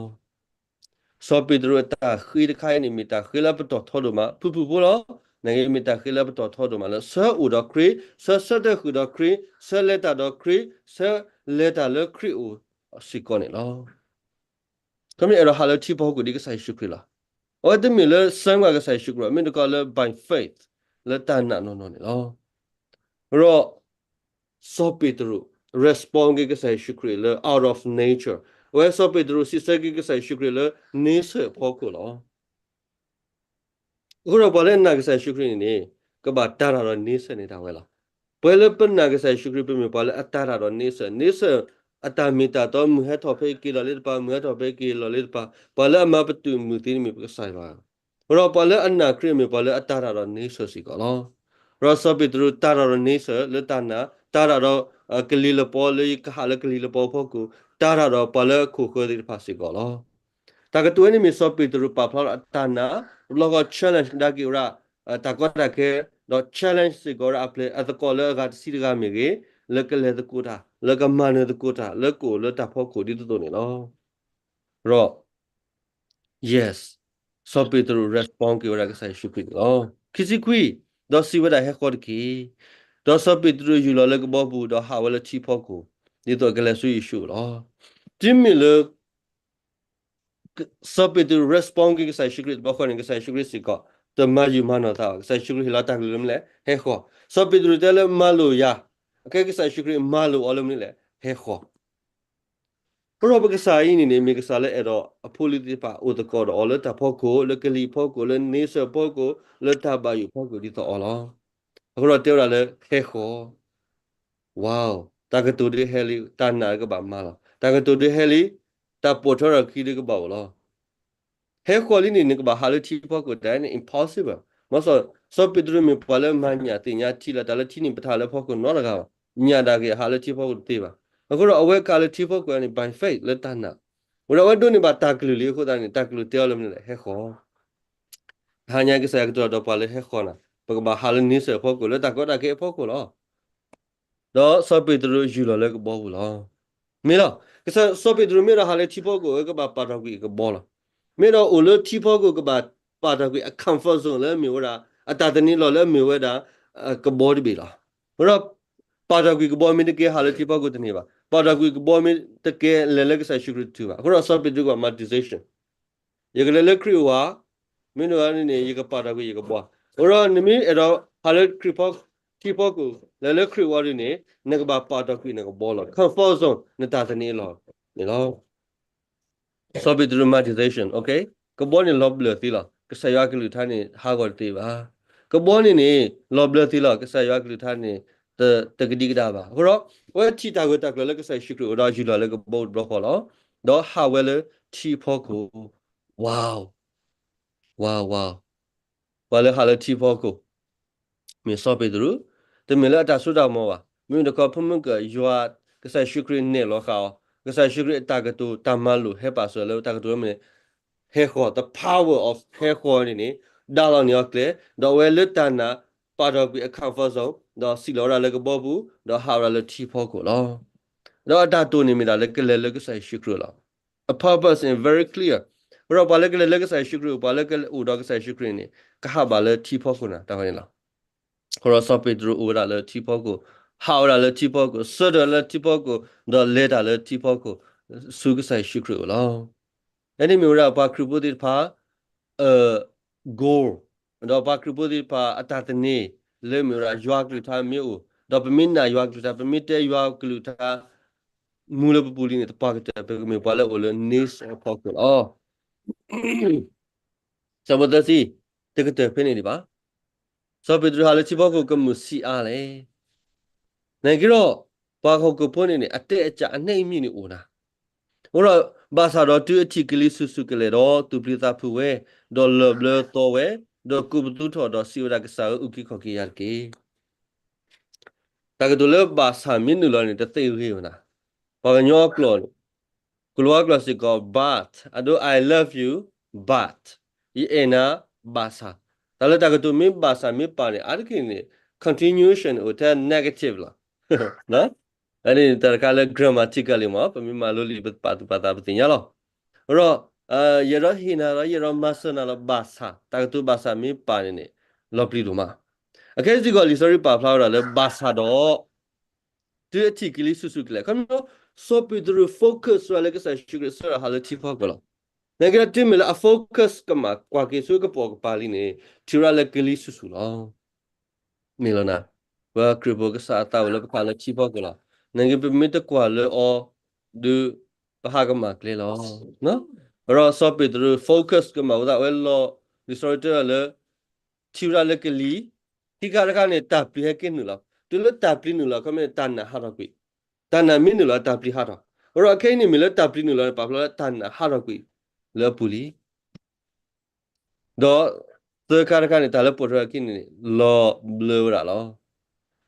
စီၤပ့းတရူးအတၢ်ဃ့တခါအံၤန့ၣ် မ့ၢ်တၢ်ဃ့လၢပတီၢ်ထီဒိၣ်မး, ဖုၣ်ဖုၣ်ဖိလီၤ. နာ်က့မ့ၢ်တၢ်ဃ့လၢပတီၢ်ထီဒိၣ်မးလၢ ဆၢအိၣ်ဒီးခရံာ်, ဆၢဆၢထၢၣ်ဃုာ်ဒီးခရံာ်, ဆၢလဲၤတၢ်ဒီးခရံာ်, ဆၢလဲၤတၢ်လၢခရံာ်အအိၣ်စ့ၢ်ကီးန့ၣ်လီၤ. ခီမ့ၢ်အဲၣ်ဒိးဟးလၢထံဖီခိၣ်ဒ်ကစၢ်ယ့ၣ်ၡူးခရံာ်လီၤ. အဝဲတမ့ၢ်လၢ ဆၢမုၢ်လၢ် ကစၢ်ယ့ၣ်ၡူးခရံာ်, မ့ၢ်တကီးလၢ by faith လၢတၢ်နာ်နီၢ်နီၢ်န့ၣ်လီၤ. ဒီး စီၤပ့းတရူး respond က့ၤကစၢ်ယ့ၣ်ၡူးခရံာ်လၢ out of nature, အဝဲစီၤပ့းတရူးစံးဆၢက့ၤကစၢ်ယ့ၣ်ၡူးခရံာ်လၢ nature အဖီခိၣ်လီၤ. အဃိဒီးပှၤလၢအနာ်ကစၢ်ယ့ၣ်ၡူးခရံာ်န့ၣ်န့ၣ် ကဘၣ်တၢ်တၢ်ဒီး nature န့ၣ်တၢ်ဝဲလီၤ. ပှၤလၢပနာ်ကစၢ်ယ့ၣ်ၡူးခရံာ် ပမ့ၢ်ပှၤလၢအတၢ်တၢ်ဒီး nature, nature အတၢ်မ့ၢ်တၢ်တီ မုၢ်ဟဲထီၣ်ဖဲက့ၤလီၤလၢတပၤ, မုၢ်ဟဲထီၣ်ဖဲက့ၤလီၤလၢတပၤ, ပှၤလၢအမၤပတုာ်မုၢ်သ့န့ၣ်မ့ၢ်ပကစၢ်ယွၤ, ဒီးပှၤလၢအနာ်ခရံာ်မ့ၢ်ပှၤလၢအတၢ်တၢ်ဒီး nature စ့ၢ်ကီးလီၤ. ဒီးစီၤပ့းတရူးတၢ်တၢ်ဒီး nature လၢတၢ်နာ်, တၢ်တၢ်ဒီး ကလံၤလပီလၢယကဟးလၢကလံၤလပီအဖီခိၣ်, တၢ်တၢ်ဒီးပှၤလၢအခိၣ်ဃၢၤသ့ၣ်တဖၣ်စ့ၢ်ကီးလီၤ. တၢ်ကတိၤဝဲန့ၣ်မ့ၢ်စီၤပ့းတရူးပာ်ဖျါထီၣ်အတၢ်နာ်, တဘျီဃီ challenge ကဒါက့ၤဝဲဒၣ် တၢ်ကီတၢ်ခဲ, ဒီး challenge စ့ၢ်ကီးဝဲဒၣ်အပျဲၢ်အသကိးလၢအဂၤတဆံတဂၤမ့ၢ်ဂ့ၤ, လၢကလဲၤသကိးတၢ်, လၢကမၤနၢၤသကိးတၢ်, လၢကအိၣ်လၢတၢ်ဖီခိၣ်ဒ်သိးသိးန့ၣ်လီၤ. ဒီး yes, စီၤပ့းတရူး respond က့ၤဝဲဒၣ်ကစၢ်ယ့ၣ်ၡူးခရံာ်န့ၣ်လီၤ. ခံဆံခွံ, ဒီးစံးဝဲဒၣ် ဟဲဃီၤတက့ၢ်. ဒီးစီၤပ့းတရူးယူၢ်လီၤလၢကဘီပူၤ, ဒီးဟးဝဲလၢထံဖီခိၣ်, ဒ်သိးအကလဲၤဆူယ့ၣ်ၡူးအအိၣ်လီၤ. တုၤမ့ၢ်လၢ စီၤပ့းတရူး respond က့ၤကစၢ်ယ့ၣ်ၡူးခရံာ်တဘျီဃီန့ၣ် ကစၢ်ယ့ၣ်ၡူးခရံာ်စ့ၢ်ကီး တမၤယုာ်မၤနီၢ်သးဘၣ်. ကစၢ်ယ့ၣ်ၡူးခရံာ်ဟ့ၣ်လီၤတၢ်ကလုၢ်လၢမနုၤလဲၣ်, ဟဲဃီၤ. စီၤပ့းတရူးတဲလၢမၤလိာ်ယၤ, အခဲကစၢ်ယ့ၣ်ၡူးခရံာ်မၤလိာ်အီၤလၢမနုၤလဲၣ်, ဟဲဃီၤ. အဃိဒီးပကစၢ်အံၤန့ၣ်န့ၣ် မ့ၢ်ကစၢ်လၢအဲၣ်ဒိးအဖိအလံၤသ့ၣ်တဖၣ်အိၣ်သကိးဒီးအီၤလၢတၢ်ဖီခိၣ်, လၢကလံၤဖီခိၣ်, လၢ nature ဖီခိၣ်, လၢတၢ်ဘၣ်ယိၣ်ဖီခိၣ်ဒ်သိးအီၤလီၤ. အဃိဒီးတဲဝဲဒၣ်လၢဟဲဃီၤ Wow, တၢ်ကတိၤဒုးဟဲလံ, တၢ်နာ်ကဘၣ်မၤလီၤ. တၢ်ကတိၤဒုးဟဲလံ, တၢ်ပိာ်ထွဲထီၣ်ခံဒုးကဘၣ်အိၣ်လီၤ. ဟဲဃီၤလံန့ၣ် နကဘၣ်ဟးလၢထံဖီခိၣ်တၢ်န့ၣ် impossible. မ့ၢ်စီၤ, စီၤပ့းတရူးမ့ၢ်ပှၤလၢမၤညၣ်သ့ၣ်ညါထံလီၤ, တၢ်လၢထံန့ၣ်ပတဟးလၢဖီခိၣ်နီတဂၤဘၣ်. ညၣ်ဒၣ်က့ၤဟးလၢထံဖီခိၣ်တသ့ဘၣ်. အဃိဒီးအဝဲကးလၢထံဖီခိၣ်န့ၣ် by faith လၢတၢ်နာ်. ဝဲဒီးအဝဲဒိးန့ၢ်ဘၣ်တၢ်ကလုၢ်လံအဃိသတးန့ၣ် တၢ်ကလုၢ်တဲအီၤလၢမနုၤလဲၣ်, ဟဲဃီၤ ဟါညါကစၢ်ယွၤကတိၤဒီးပှၤလၢဟဲဃီၤနၤ, ပကဘၣ်ဟးလၢ nature အဖီခိၣ် လၢတၢ်ကီတၢ်ခဲအဖီခိၣ်လီၤ. ဒီးစီၤပ့းတရူးယူၢ်လီၤလၢကဘီပူၤလီၤ. မ့ၢ်လီၤ, ကစၢ်, စီၤပ့းတရူးမ့ၢ်ဒီးဟးလၢထံဖီခိၣ် အဝဲကဘၣ်ပာ်ထီၣ်ကွံာ်အကဘီလီၤ. မ့ၢ်ဒီးအိၣ်လၢထံဖီခိၣ်ကဘၣ်ပာ်ထီၣ်ကွံာ်အ comfort zone လၢအမ့ၢ်ဝဲဒၣ် အတၢ်သန့ၤလီၢ်လၢအမ့ၢ်ဝဲဒၣ် ကဘီတဘ့ၣ်လီၤ. ဝဲဒီး ပာ်ထီၣ်ကွံာ်ကဘီမ့ၢ်တကဲဟးလၢထံဖီခိၣ်တန့ၢ်ဘၣ်. ပာ်ထီၣ်ကွံာ်ကဘီမ့ၢ်တကဲလဲၤလၢကစၢ်ယ့ၣ်ၡူးခရံာ်တတုၤဘၣ်. အဃိဒီးစီၤပ့းတရူးကဘၣ်မၤ decision ယကလဲၤလၢခရံာ်အအိၣ်ဧါ, မ့ၢ်တဂၤန့ၣ်န့ၣ် ယကပာ်ထီၣ်ကွံာ်ယကဘီ. အဃိဒီးနမ့ၢ်အဲၣ်ဒိးဟးလၢခရံာ်ဖီ, ထံဖီခိၣ် လဲၤလၢခရံာ်အအိၣ်ဒ်န့ၣ် နကဘၣ်ပာ်ထီၣ်ကွံာ်နကဘီလီၤ. comfort zone နတၢ်သန့ၤလီၢ်န့ၣ်လီၤ. စီၤပ့းတရူးမၤ decision, okay, ကဘီန့ၣ်လီၤဘျၢၣ်သ့လီၤ. ကစၢ်ယွၤကလုၢ်ကထါန့ၣ် ဟးဂီၤတသ့ဘၣ်. ကဘီန့ၣ်န့ၣ် လီၤဘျၢၣ်သ့လီၤ. ကစၢ်ယွၤကလုၢ်ကထါန့ၣ် တ, တကဒံကဒါဘၣ်. အဃိဒီး အဝဲထံၣ်တၢ်ဂၢၢ်တၢ်ကျၢၤလၢကစၢ်ယ့ၣ်ၡူးခရံာ်အအိၣ်ဒီး ယူၢ်လီၤလၢကဘီပူၤတဘျီဃီလီၤ. ဒီးဟးဝဲလၢထံဖီခိၣ်. Wow, wow, wow. ပှၤလၢဟးလၢထံဖီခိၣ် မ့ၢ်စီၤပ့းတရူး, တမ့ၢ်လၢအတၢ်စိတၢ်ကမီၤဘၣ်. မ့မ့ၢ်တခီ ဖိမုၣ်ကၢၢ်ယွၤ ကစၢ်ယ့ၣ်ၡူးခရံာ်နဲၣ်လီၤဃာ်အီၤ, ကစၢ်ယ့ၣ်ၡူးခရံာ်အတၢ်ကတိၤတၢ်မၤလိာ်ဟဲပာ်စၢၤလၢ တၢ်ကတိၤမ့ၢ်န့ၣ် ဟဲဃီၤ, the power of ဟဲဃီၤန့ၣ်န့ၣ် ဒါလီၤန့ၢ်အီၤကျဲ, ဒီးအဝဲလၢတၢ်နာ် ပာ်ထီၣ်ကွံာ်အ comfort zone ဒီးစံၣ်လီၤဝဲဒၣ်လၢကဘီပူၤ ဒီးဟးဝဲဒၣ်လၢထံဖီခိၣ်လီၤ. ဒီးအတၢ်တိာ်န့ၣ်မ့ၢ်ဒၣ်လၢကလဲၤလၢကစၢ်ယ့ၣ်ၡူးခရံာ်လီၤ. အ purpose is very clear. အဃိဒီးပှၤလၢကလဲၤလၢကစၢ်ယ့ၣ်ၡူးခရံာ်, ပှၤလၢကအိၣ်ဒီးကစၢ်ယ့ၣ်ၡူးခရံာ်န့ၣ် ကဟးဘၣ်လၢထံဖီခိၣ်နၤ တၢ်ဝဲန့ၣ်လီၤ. အဃိဒီးစီၤပ့းတရူးအိၣ်ဝဲဒၣ်လၢထံဖီခိၣ်, ဟးဝဲဒၣ်လၢထံဖီခိၣ်, ဆၢထၢၣ်လၢထံဖီခိၣ်, ဒီးလဲၤတၢ်လၢထံဖီခိၣ်, ဆူကစၢ်ယ့ၣ်ၡူးခရံာ်အအိၣ်လီၤ. အန့ၣ်မ့ၢ်ဝဲဒၣ်ပှၤခရံာ်ဖိသ့ၣ်တဖၣ် အ goal, ဒီးပှၤခရံာ်ဖိသ့ၣ်တဖၣ်အတၢ်သန့ၤ လၢမ့ၢ်ဝဲဒၣ်ယွၤကလုၢ်ကထါမ့ၢ်အိၣ်, ဒီးပမ့ၢ်နာ်ယွၤကလုၢ်ကထါ, ပမ့ၢ်တဲယွၤကလုၢ်ကထါ မူလၢပပူၤလံန့ၣ် တပှၢ်ကတၢၢ် ပကမ့ၢ်ပှၤလၢအိၣ်လၢ niche အဖီခိၣ်လီၤ. ဆၢဖိသၢဆံ, တကတၢၢ်ဖဲန့ၣ်ဒံးဘၣ်. စီၤပ့းတရူးဟးလၢထံဖီခိၣ်ကမုာ်ဆံးအါလဲၣ်. နာ်က့ဒီး ပှၤဟီၣ်ခိၣ်ဖိန့ၣ်န့ၣ် အတဲအကၢ်အနံၣ်အမံၤန့ၣ်အိၣ်နၤ, အဃိဒီး ဘၣ်ဆၣ်ဒီးတုၤအထံၣ်ကလံၤဆူၣ်ဆူၣ်ကလဲာ်ဒီး သူၣ်ပျံၤသးဖုးဝဲ, ဒီးလီၤဘျၢသီဝဲ, ဒီးကိးပသူထီၣ်ဒီးစံးဝဲဒၣ် ကစၢ်ဧၢ, အုၣ်က့ၤခီၣ်က့ၤယၤတက့ၢ်. တၢ်ကတိၤလၢဘၣ်ဆၣ်မ့ၢ်နုာ်လီၤန့ၣ် တသ့ဂ့ၤဝဲနၤ. ပှၤကညီအကျိာ်န့ၣ် ကလိၤဝါကျိာ်စ့ၢ်ကီး but, အဒိ I love you, but, ယအဲၣ်နၤ ဘၣ်ဆၣ်. တၢ်လၢတၢ်ကတိၤမ့ၢ်ဘၣ်ဆၣ်မ့ၢ်ပၢ်န့ၣ် အါတက့ၢ်န့ၣ် continuation အိၣ်ထဲ negative လီၤ. အန့ၣ်တၢ်တခါလၢ grammatical လံမ့ၢ် ပမ့ၢ်မၤလိလံာ်ပသးပသးပသ့ၣ်ညါလီၤ. အဃိဒီး ယအဲၣ်ဒိးဟ့ၣ်နၤဒီး ယအဲၣ်ဒိးမၤစၢၤနၤလီၤ ဘၣ်ဆၣ်, တၢ်ကတိၤဘၣ်ဆၣ်မ့ၢ်ပၢ်န့ၣ်န့ၣ် လီၤပျံၤဒိၣ်မး. အခဲစ့ၢ်ကီး လံာ်စီဆှံပာ်ဖျါဝဲဒၣ်လၢ ဘၣ်ဆၣ်ဒီး တုၤအထံၣ်ကလံၤဆူၣ်ဆူၣ်ကလဲာ်. ခီဖျိ စီၤပ့းတရူး focus ဝဲဒၣ်လၢကစၢ်ယ့ၣ်ၡူးခရံာ် ဆၢထၢၣ်ဟးလၢထံဖီခိၣ်လီၤ. နာ်က့ဒီး တုၤမ့ၢ်လၢအ focus ကမၣ်ကွၢ်က့ၤဆူကပိာ်ကပၤလံန့ၣ် ထံၣ်ဝဲဒၣ်လၢကလံၤဆူၣ်ဆူၣ်လီၤ. မ့ၢ်လီၤနၤ, ပခရံာ်ဖိကစၢ်အသးအိၣ်လၢပခါလၢထံဖီခိၣ်လီၤ. နာ်က့ပမ့ၢ်တကွၢ်လၢအီၤ ဒုး ပဟးကမၣ်ကျဲလီၤ. အဃိဒီးစီၤပ့းတရူး focus ကမၣ်ဝဲဒၣ်ဝဲလီၤ. လံာ်စီဆှံတဲဝဲဒၣ်လၢ ထံၣ်ဝဲဒၣ်လၢကလံၤ, ခံခါတခါန့ၣ် တၢ်ပျံၤဟဲက့ၤနုာ်လီၤ. တုၤလၢတၢ်ပျံၤနုာ်လီၤ ခီမ့ၢ်န့ၣ် တၢ်နာ်ဟးထီၣ်ကွံာ်, တၢ်နာ်မ့ၢ်နုာ်လီၤ တၢ်ပျံၤဟးထီၣ်. အဃိဒီးခဲအံၤန့ၣ်မ့ၢ်လၢတၢ်ပျံၤနုာ်လီၤန့ၣ် ပာ်ဖျါလၢတၢ်နာ်ဟးထီၣ်ကွံာ်လၢအပူၤလံ. ဒီးသၢခါတခါန့ၣ် တၢ်လၢပိာ်ထွဲအခံန့ၣ်န့ၣ် လီၤဘျၢဝဲဒၣ်လီၤ.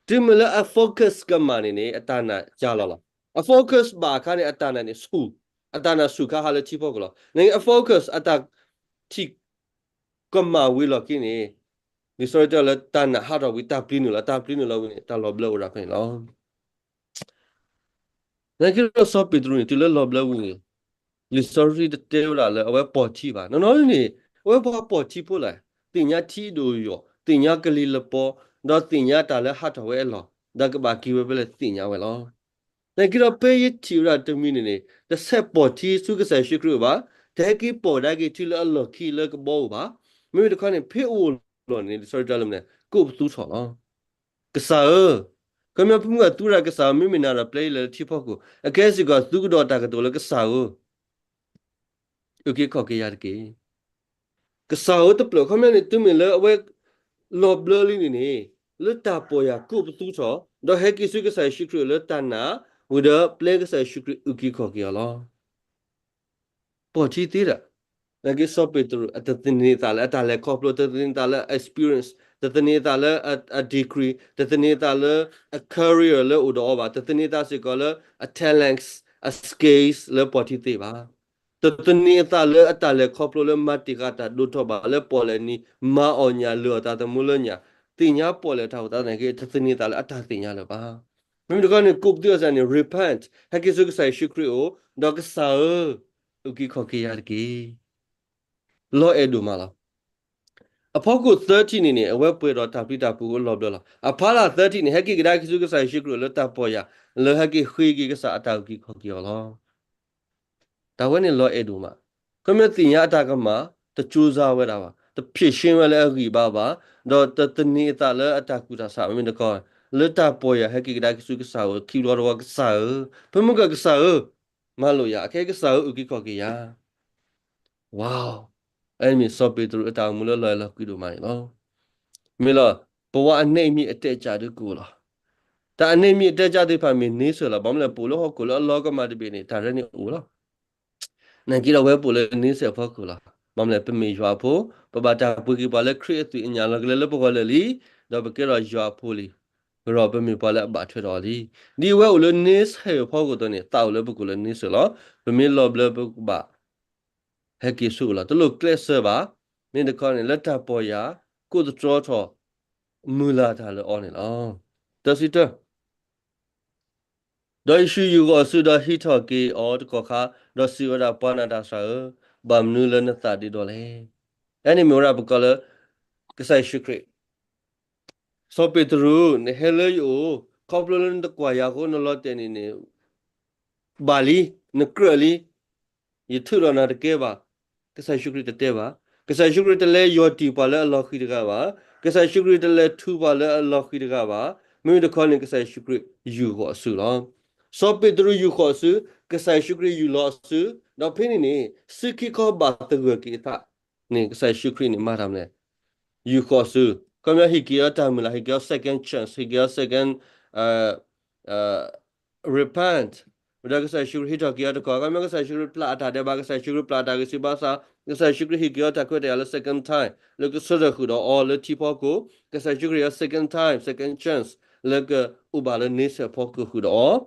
တုၤမ့ၢ်လၢအ focus ကမၣ်န့ၣ်န့ၣ် အတၢ်နာ်ကၢ်လီၤလီၤ. အ focus ဘၣ်အခါန့ၣ် အတၢ်နာ်န့ၣ်ဆူၣ်, အတၢ်နာ်ဆူၣ်ခါဟးလၢထံဖီခိၣ်လီၤ. နာ်က့အ focus အတၢ်ထံၣ်ကမၣ်ဝံၤလီၢ်ခံန့ၣ် လံာ်စီဆှံတဲလၢတၢ်နာ်ဟးထီၣ်ဝံၤ တၢ်ပျံၤနုာ်လီၤ, တၢ်ပျံၤနုာ်လီၤဝံၤန့ၣ် တၢ်လီၤဘျၢအိၣ်ဒၣ်ဖဲန့ၣ်လီၤ. နာ်က့ဒီးစီၤပ့းတရူးန့ၣ် တုၤလၢလီၤဘျၢဝံၤန့ၣ် လံာ်စီဆှံတတဲဝဲဒၣ်လၢအဝဲပိာ်ထံဘၣ်. နီၢ်နီၢ်န့ၣ် အဝဲပှၤပိာ်ထံဖိလီၤ. သ့ၣ်ညါထံဒိၣ်ယိာ်, သ့ၣ်ညါကလံၤလပီ, ဒီးသ့ၣ်ညါတၢ်လၢဟးထီၣ်ဝဲအလီၢ်, ဒီးကဘၣ်က့ၤဝဲဖဲလဲၣ်သ့ၣ်ညါဝဲလီၤ. နာ်က့ဒီးဖဲယထံၣ်ဝဲဒၣ်တမံၤန့ၣ်န့ၣ် တဆဲးပိာ်ထံဆူကစၢ်ယ့ၣ်ၡူးခရံာ်အိၣ်ဘၣ်, တဟဲက့ၤပိာ်ကဒါက့ၤထံလၢအလီၢ်ခံလၢကဘီအိၣ်ဘၣ်. မ့မ့ၢ်တခီန့ၣ် ဖဲအိၣ်လီၢ်န့ၣ် လံာ်စီဆှံတဲလၢမနုၤလဲၣ်, ကိးပသူထီၣ်လီၤ. ကစၢ်ဧၢ, ခီဖျိပမ့ၢ်သူဝဲဒၣ်ကစၢ်ဧၢ, မ့မ့ၢ်နၤဒီးပျဲယလဲၤလၢထံဖီခိၣ်, အကဲစ့ၢ်ကီးသုကဒီးတၢ်ကတိၤလၢကစၢ်ဧၢ အုၣ်က့ၤခီၣ်က့ၤယၤတက့ၢ်. ကစၢ်ဧၢတဖျၢၣ် ခီဖျိန့ၣ် တုၤမ့ၢ်လၢအဝဲလီၤဘျၢလံန့ၣ်န့ၣ် လၢတၢ်ပီၢ်ယၢ်ကိးပသူထီၣ်, ဒီးဟဲက့ၤဆူကစၢ်ယ့ၣ်ၡူးခရံာ်လၢတၢ်နာ်, ဝံၤဒီးပျဲကစၢ်ယ့ၣ်ၡူးခရံာ်အုၣ်က့ၤခီၣ်က့ၤအီၤလီၤ. ပိာ်ထံသ့ဒၣ်, နာ်က့စီၤပ့းတရူး အတသန့ၤအသးလၢအတၢ်လဲၤခီဖျိ, တသန့ၤအသးလၢ experience, တသန့ၤအသးလၢအ degree, တသန့ၤအသးလၢအ career လၢအိၣ်ဒီးအီၤဘၣ်, တသန့ၤအသးစ့ၢ်ကီးလၢအ talents, အ skills လၢပိာ်ထံသ့ဘၣ်. တသန့ၤအသးလၢအတၢ်လဲၤခီဖျိလၢမၤတ့ၢ်ဃာ်တၢ်ဒိၣ်ထီၣ်ဘၣ်လၢပီၣ်လဲၣ်နံၤ, မၤအီၣ်ညၣ်လၢအီၤတၢ်သမူလၢညၣ်, သ့ၣ်ညါပီၣ်လဲၣ်တၢ်အိၣ်သးနာ်က့ တသန့ၤအသးလၢအတၢ်သ့ၣ်ညါလၢၤဘၣ်. မ့မ့ၢ်တခီန့ၣ် ကိးပသူအီၤန့ၣ် repent, ဟဲက့ၤဆူကစၢ်ယ့ၣ်ၡူးခရံာ်အအိၣ်, ဒီးကစၢ်ဧၢ, အုၣ်က့ၤခီၣ်က့ၤယၤတက့ၢ်. လီၤအဲၣ်ဒိၣ်မးလီၤ. အဖီခိၣ်သၢထံၣ်န့ၣ်န့ၣ် အဝဲပှဲၤဒီးတၢ်ပျံၤတၢ်ဖုးလီၤဘျၢလီၤ. အဖီလာ်သၢထံၣ်န့ၣ် ဟဲက့ၤကဒါက့ၤဆူကစၢ်ယ့ၣ်ၡူးခရံာ်လၢတၢ်ပီၢ်ယၢ်, လၢဟဲက့ၤဃ့က့ၤကစၢ်အတၢ်အုၣ်က့ၤခီၣ်က့ၤအီၤလီၤ. တၢ်ဝဲန့ၣ်လီၤအဲၣ်ဒိၣ်မး. ခီဖျိသ့ၣ်ညါအတၢ်ကမၣ်, တကြိုးစားဝဲဒၣ်ဘၣ်, တဖြေရှင်းဝဲလၢအဂံၢ်ဘါဘၣ်, ဒီးတသန့ၤအသးလၢအတၢ်ကူၣ်တၢ်ဆး မ့မ့ၢ်တခီ, လၢတၢ်ပီၢ်ယၢ်ဟဲက့ၤကဒါက့ၤဆူကစၢ်ဧၢ, ခံဘျီတဝီကစၢ်ဧၢ, ဖဲမုၢ်ကစၢ်ဧၢ, မၤလိာ်ယၤ, အခဲကစၢ်ဧၢ အုၣ်က့ၤခီၣ်က့ၤယၤ ဝါ, အမ့ၢ်စီၤပ့းတရူးအတၢ်အိၣ်မူလၢလီၤအဲၣ်လီၤကွံဒိၣ်မးန့ၣ်လီၤ. မ့ၢ်လီၤ, ပဝဲအနံၣ်အမံၤအတဲကၢ်ဒုးကအိၣ်လီၤ. တၢ်အနံၣ်အမံၤအတဲကၢ်သ့ၣ်တဖၣ်မ့ၢ်န့ဆၢၣ်လီၤ. ဘၣ်မနုၤလဲၣ် ပအိၣ်လၢဟီၣ်ခိၣ်လၢအလီၤကမၣ်တဘ့ၣ်န့ၣ် တၢ်ရဲၣ်န့ၣ်အိၣ်လီၤ. နာ်က့ဒီးဝဲပအိၣ်လၢန့ဆၢၣ်အဖီခိၣ်လီၤ. ဘၣ်မနုၤလဲၣ် ပမ့ၢ်ယွၤအဖိ, ပဘၣ်တၢ်ပှ့ၤက့ၤပှၤလၢခရံာ်အသွံၣ်အညၣ်လီၤကလဲလၢပဂီၢ်လၢာ်လံ, ဒီးပကဲထီၣ်ယွၤအဖိလံ. ဒီးပမ့ၢ်ပှၤလၢအဘၣ်ထွဲဒီးအီၤလံ. ဒ်အဝဲအိၣ်လၢန့ဆၢၣ်အဖီခိၣ်အသိးန့ၣ် သးအိၣ်လၢပကအိၣ်လၢန့ဆၢၣ်လီၤ. ပမ့ၢ်လီၤဘျၢပကဘၣ် ဟဲက့ၤဆူအအိၣ်လီၤ. တလိၣ်ကျဲးစၢးဘၣ်. မ့ၢ်တခီန့ၣ် လၢတၢ်ပီၢ်ယၢ် ကိးသတြီထီၣ် မုၢ်လၢ်တၢ်လၢအီၤန့ၣ်လီၤ. တၢ်စံးတၢ် ဒီးယ့ၣ်ၡူးယူာ်ဃီၤအစုဒီးဟံးထီၣ်က့ၤအီၤတကီၢ်ခါ, ဒီးစံးဝဲဒၣ်, ပှၤနၤတၢ်စှၤဧၢ, ဘၣ်မနုၤလၢနသးဒ်ဒီးလဲၣ်. အဲန့ၣ်မ့ၢ်ဝဲဒၣ်ပကိးလၢ ကစၢ်ယ့ၣ်ၡူးခရံာ် စီၤပ့းတရူး, နဟဲလၢယအိၣ်, ခီဖျိလၢနတကွၢ်ယၤအဃိ နလီၤတဲာ်န့ၣ်န့ၣ် ဘၣ်လံ, နကြၢးလံ, ယထုးထီၣ်နၤတကဲဘၣ်. ကစၢ်ယ့ၣ်ၡူးခရံာ်တတဲဘၣ်. ကစၢ်ယ့ၣ်ၡူးခရံာ်တလဲၤယီၢ်တံၢ်ပှၤလၢအလီၤဃံၤတဂၤဘၣ်. ကစၢ်ယ့ၣ်ၡူးခရံာ်တလဲၤထုးပှၤလၢအလီၤဃံၤတဂၤဘၣ်. မ့မ့ၢ်တခီန့ၣ် ကစၢ်ယ့ၣ်ၡူးခရံာ်ယူာ်ဃီၤအစုလီၤ. စီၤပ့းတရူးယူာ်ဃီၤအစု, ကစၢ်ယ့ၣ်ၡူးခရံာ်ယူာ်လီၤအစု, ဒီးဖဲန့ၣ်န့ၣ် စုခံခီဘၣ်သဂၢၢ်က့ၤအသးန့ၣ် ကစၢ်ယ့ၣ်ၡူးခရံာ်န့ၣ်မၤတၢ်မနုၤလဲၣ်. ယူာ်ဃီၤအစု, ခီပညီဟ့ၣ်က့ၤအီၤတၢ်မုၢ်လၢ်, ဟ့ၣ်က့ၤအီၤ second chance, ဟ့ၣ်က့ၤအီၤ second, အ repent, ဝဲဒီးကစၢ်ယ့ၣ်ၡူးခရံာ်ဟံးထီၣ်က့ၤအီၤတကီၢ်, ခီပညီကစၢ်ယ့ၣ်ၡူးခရံာ်ပျၢ်အတၢ်ဒဲးဘး, ကစၢ်ယ့ၣ်ၡူးခရံာ်ပျၢ်အတၢ်ဂံၢ်ဆူၣ်ဘါစၢ်, ကစၢ်ယ့ၣ်ၡူးခရံာ်ဟ့ၣ်က့ၤအီၤတၢ်ခွဲးတၢ်ယာ်လၢ second time, လၢကဆၢထၢၣ်ဃုာ်ဒီးအီၤလၢထံဖီခိၣ်, ကစၢ်ယ့ၣ်ၡူးခရံာ်အီၤ second time, second chance, လၢကအိၣ်ဘၣ်လၢန့ဆၢၣ်ဖီခိၣ်ဃုာ်ဒီးအီၤ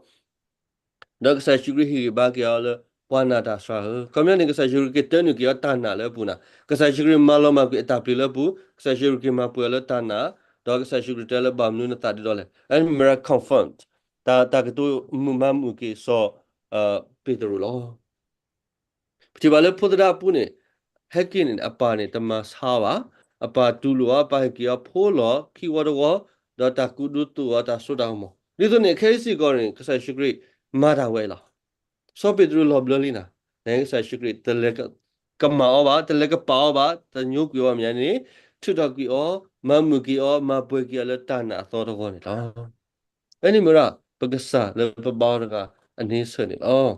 ဒီးကစၢ်ယ့ၣ်ၡူးခရံာ်ဟ့ၣ်ဂံၢ်ဘါက့ၤအီၤလၢ ပှၤနၤတၢ်စှၤဧၢ, ခီပညီန့ၣ် ကစၢ်ယ့ၣ်ၡူးခရံာ်က့ၤတၢနုာ်က့ၤအီၤတၢ်နာ်လၢအပူၤနၤ, ကစၢ်ယ့ၣ်ၡူးခရံာ်မၤလီၤမၢ်ကွံာ်အတၢ်ပျံၤလၢအပူၤ, ကစၢ်ယ့ၣ်ၡူးခရံာ်က့ၤမၤပှဲၤအီၤလၢတၢ်နာ်, ဒီးကစၢ်ယ့ၣ်ၡူးခရံာ်တဲလၢဘၣ်မနုၤနသးဒ်ဒီးလဲၣ်, အဲန့ၣ်မ့ၢ်ဝဲဒၣ် confirmed, တၢ် တၢ်ကတိၤမုာ်မၤမုာ်က့ၤစီၤ ပ့းတရူးလီၤ. ပထံၣ်ဘၣ်လၢဖိသဒါအပူၤန့ၣ်, ဟဲက့ၤန့ၣ် အပၢ်န့ၣ် တမၤဆါအီၤဘၣ်, အပၢ်တူၢ်လိာ်အီၤ, အပၢ်ဟ့ၣ်က့ၤအီၤဖိလီၤခံဝီတဝီ, ဒီးတၢ်ကူးဒုးသိးအီၤတၢ်စိတၢ်ကမီၤ, ဒ်သိးန့ၣ် ခဲအံၤစ့ၢ်ကီးန့ၣ် ကစၢ်ယ့ၣ်ၡူးခရံာ်မၤတၢ်ဝဲအံၤလီၤ. စီၤပ့းတရူးလီၤဘျၢလံနၤ, နကစၢ်ယ့ၣ်ၡူးခရံာ် တလဲၤကမၣ်အီၤဘၣ်, တလဲၤကပာ်အီၤဘၣ်, တညိကွံာ်အီၤမ့ၢ်န့ၣ်, ထုးထီၣ်ကွံာ်အီၤ, မၤမုာ်က့ၤအီၤ, မၤပှဲၤက့ၤအီၤလၢတၢ်နာ်အသီတဝီန့ၣ်လီၤ. အန့ၣ်မ့ၢ်ဝဲဒၣ် ပကစၢ်လၢပဘါအီၤတဂၤအန့ဆၢၣ်န့ၣ်လီၤ.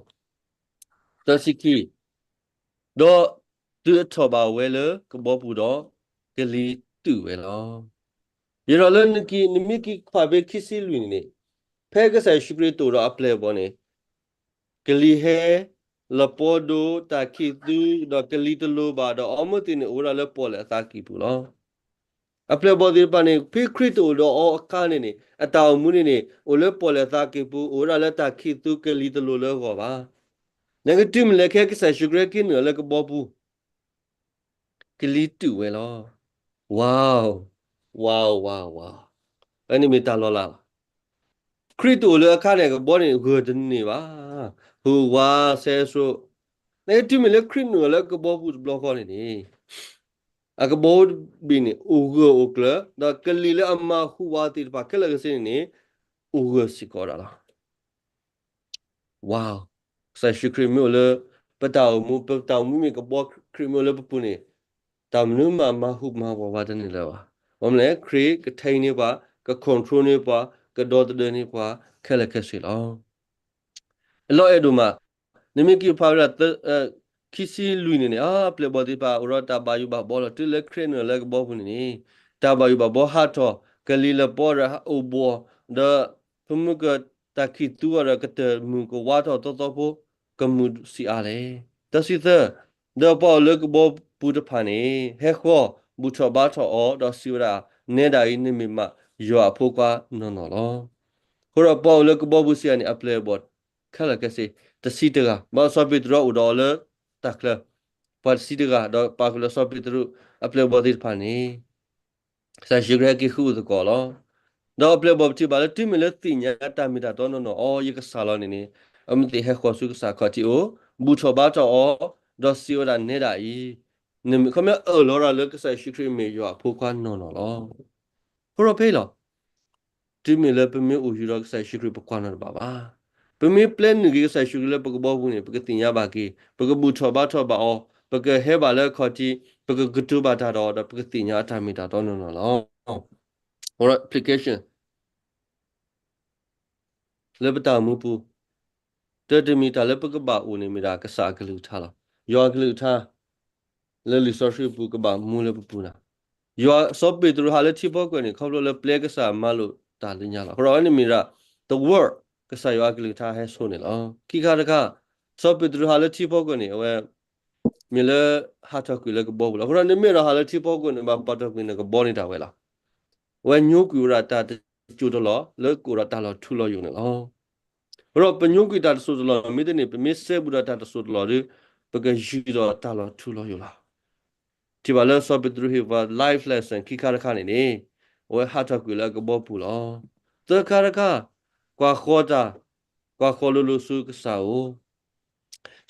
သၢဆံခံ, ဒီးတုၤအထီၣ်ဘၣ်ဝဲလၢကဘီပူၤဒီး, ကလံၤတုာ်ဝဲလီၤ. ယဲဒီးလၢနက့ၤ နမ့ၢ်က့ၤကွၢ်ဖဲခံဆံလွံၢ်န့ၣ်န့ၣ်, ဖဲကစၢ်ယ့ၣ်ၡူးခရံာ်တအိၣ်ဒီးအပျဲၢ်အဘီၣ်န့ၣ်, ကလံၤဟဲ, လပီဒိ, တၢ်ခံးသူ, ဒီးကလံၤတလိၤဘၣ်, ဒီးအီမ့ၢ်သ့ၣ်န့ၣ် အိၣ်ဝဲဒၣ်လၢပီၣ်လဲၣ်အသးကံၢ်ပူၤလီၤ. အပျဲၢ်အဘီၣ်သ့ၣ်တဖၣ်န့ၣ် ဖဲခရံာ်တအိၣ်ဒီးအီၤအခါန့ၣ်န့ၣ် အတၢ်အိၣ်မူန့ၣ်န့ၣ် အိၣ်လၢပီၣ်လဲၣ်သးကံၢ်ပူၤ, အိၣ်ဝဲဒၣ်လၢတၢ်ခံးသူကလံၤတလိၤလၢအဂီၢ်ဘၣ်. နကတုၤမ့ၢ်လၢ ခဲကစၢ်ယ့ၣ်ၡူးခရံာ်ဟဲက့ၤနုာ်လၢကဘီပူၤ, ကလံၤတုာ်ဝဲလီၤ. Wow, wow, wow, wow. အန့ၣ်မ့ၢ်တၢ်လီၤလးလီၤ. ခရံာ်တအိၣ်လၢအခါန့ၣ် အကဘီန့ၣ်ဂၢၢ်တန့ၢ်ဘၣ်, ဟူးဝးဆဲးစိး. နကတုၤမ့ၢ်လၢခရံာ်နုာ်လၢကဘီပူၤတဘျီဃီန့ၣ်န့ၣ် အကဘီတဘ့ၣ်န့ၣ် အိၣ်ဂၢၢ်အိၣ်ကျၢၤ, ဒီးကလံၤလၢအမၤဟူးဝးသ့ၣ်တဖၣ်ခဲလၢာ်ခဲဆ့န့ၣ်န့ၣ် အိၣ်ဂၢၢ်စ့ၢ်ကီးဒၣ်လီၤ. Wow, ကစၢ်ယ့ၣ်ၡူးခရံာ်မ့ၢ်အိၣ်လၢ ပတၢ်အိၣ်မူ, ပတၢ်အိၣ်မူမ့ၢ်ကဘီခရံာ်မ့ၢ်အိၣ်လၢပပူၤန့ၣ်, တၢ်မနုၤမးမၤဟူးမၤဝးဝဲတန့ၢ်လၢၤဘၣ်. ဘၣ်မနုၤလဲၣ်, ခရံာ်ကထံၣ်န့ၢ်ပှၤ, က control န့ၢ်ပှၤ, ကဒီသဒၢန့ၢ်ပှၤခဲလၢာ်ခဲဆ့လီၤ. အလီၤအဲၣ်ဒိၣ်မး, နမ့ၢ်က့ၤဖးဝဲဒၣ် ခံဆံလွံၢ်န့ၣ်န့ၣ်, အပျဲၢ်အဘီၣ်သ့ၣ်တဖၣ် အိၣ်ဒီးတၢ်ဘၣ်ယိၣ်ဘၣ်ဘီလီၤ. တုၤလၢခရံာ်နုာ်လၢကဘီပူၤန့ၣ်န့ၣ်, တၢ်ဘၣ်ယိၣ်ဘၣ်ဘီဟးထီၣ်, ကလံၤလပီဒီးအိၣ်ဘှီၣ်, ဒီးဖိမုၣ်ကတၢ်ခံးသူအီၤဒီးကတၢၢ်မုၢ်ကဝါထီၣ်သီသီဖိ, ကမုာ်ဆံးအါလဲၣ်. သၢဆံသၢ, ဒီးပှၤအိၣ်လၢကဘီပူၤတဖၣ်န့ၣ် ဟဲဃီၤဘူၣ်ထီၣ်ဘါထီၣ်အီၤ, ဒီးစံးဝဲဒၣ်, နဲဒၣ်အံၤ နမ့ၢ်မးယွၤအဖိခွါနီၢ်နီၢ်လီၤ. အဃိဒီးပှၤအိၣ်လၢကဘီပူၤစံးယၤန့ၣ် အပျဲၢ်အဘီၣ်ခဲလၢာ်ခဲဆ့ တဆံတဂၤ, ဘၣ်စီၤပ့းတရူးအိၣ်ဒီးအီၤလၢတၢ်ချၢ, ပှၤတဆံတဂၤ, ဒီးပာ်ဃုာ်လၢစီၤပ့းတရူးအပျဲၢ်အဘီၣ်သ့ၣ်တဖၣ်န့ၣ် ကစၢ်ယ့ၣ်ၡူးခရံာ်ဟဲက့ၤဃုအုၣ်သကိးလီၤ. ဒီးအပျဲၢ်အဘီၣ်ပထံၣ်ဘၣ်လၢ တုၤမ့ၢ်လၢသ့ၣ်ညါတၢ်မ့ၢ်တၢ်တီနီၢ်နီၢ်အီၤ ယကစၢ်လီၤန့ၣ်န့ၣ်, အမ့ၢ်သ့ၣ်ဟဲဃီၤဆူကစၢ်ခီၣ်ထံးအအိၣ်, ဘူၣ်ထီၣ်ဘါထီၣ်အီၤ, ဒီးစံးဝဲဒၣ်နဲဒၣ်အံၤ, နမ့ၢ် ခီပညီအၢၣ်လီၤဒၣ်လၢကစၢ်ယ့ၣ်ၡူးခရံာ်မ့ၢ်ယွၤအဖိခွါနီၢ်နီၢ်လီၤ. အဃိဒီးဖဲအံၤလီၤ တုၤမ့ၢ်လၢပမ့ၢ်အိၣ်ယူၤဒီးကစၢ်ယ့ၣ်ၡူးခရံာ် ပကွၢ်နီၣ်တဘၣ်ဘၣ်. ပမ့ၢ်ပျဲနုာ်က့ၤကစၢ်ယ့ၣ်ၡူးခရံာ်လၢပကဘီပူၤန့ၣ် ပကသ့ၣ်ညါဘၣ်က့ၤ, ပကဘူၣ်ထီၣ်ဘါထီၣ်ဘၣ်အီၤ, ပကဟဲဘၣ်လၢအခီၣ်ထံး, ပကကတိၤဘၣ်တၢ်ဒီးအီၤဒီး ပကသ့ၣ်ညါအတၢ်မ့ၢ်တၢ်တီနီၢ်နီၢ်လီၤ. အဃိဒီး application လၢပတၢ်အိၣ်မူပူၤ, တၢ်တမံၤတၢ်လၢပကဘၣ်အိၣ်န့ၣ်မ့ၢ်ဒၣ်ကစၢ်အကလုၢ်ကထါလီၤ. ယွၤအကလုၢ်ကထါ လၢလံာ်စီဆှံပူၤကဘၣ်မူလၢပပူၤနၤ. ယွၤ စီၤပ့းတရူးဟးလၢထံဖီခိၣ်န့ၣ် ခီဖျိလၢပျဲကစၢ်မၤလိာ်တၢ်လၢညါလီၤ. အဃိဒီးအဝဲန့ၣ်မ့ၢ်ဒၣ် the word ကစၢ်ယွၤအကလုၢ်ကထါဟဲဆိန့ၣ်လီၤ. ခံခါတခါ စီၤပ့းတရူးဟးလၢထံဖီခိၣ်န့ၣ် အဝဲ မ့ၢ်လၢဟးထီၣ်ကွံာ်လၢကဘီပူၤလီၤ. အဃိဒီးနမ့ၢ်ဒီးဟးလၢထံဖီခိၣ်န့ၣ် ဘၣ်ပာ်ထီၣ်ကွံာ်နကဘီန့ၣ်တၢ်ဝဲလီၤ. အဝဲညိကွံာ်ဝဲဒၣ်တၢ်တစိၢ်တလီၢ် လၢကအိၣ်ဒီးတၢ်လီၤထူလီၤယိာ်န့ၣ်လီၤ. အဃိဒီးပညိကွံာ်တၢ်တစိၢ်တလီၢ်မ့ၢ်တန့ၢ် ပမ့ၢ်စဲဘူးဒီးတၢ်တစိၢ်တလီၢ်ဒီး ပကယံၤဒီးတၢ်လီၤထူလီၤယိာ်လီၤ. ထံၣ်ဘၣ်လၢစီၤပ့းတရူးဟ့ၣ်ပှၤ life lesson ခံခါတခါန့ၣ်န့ၣ် အဝဲဟးထီၣ်ကွံာ်လၢအကဘီပူၤလီၤ. သၢခါတခါ ကွၢ်ဃီၤတၢ်, ကွၢ်ဃီၤလိၤလိၤဆူကစၢ်ဧၢ.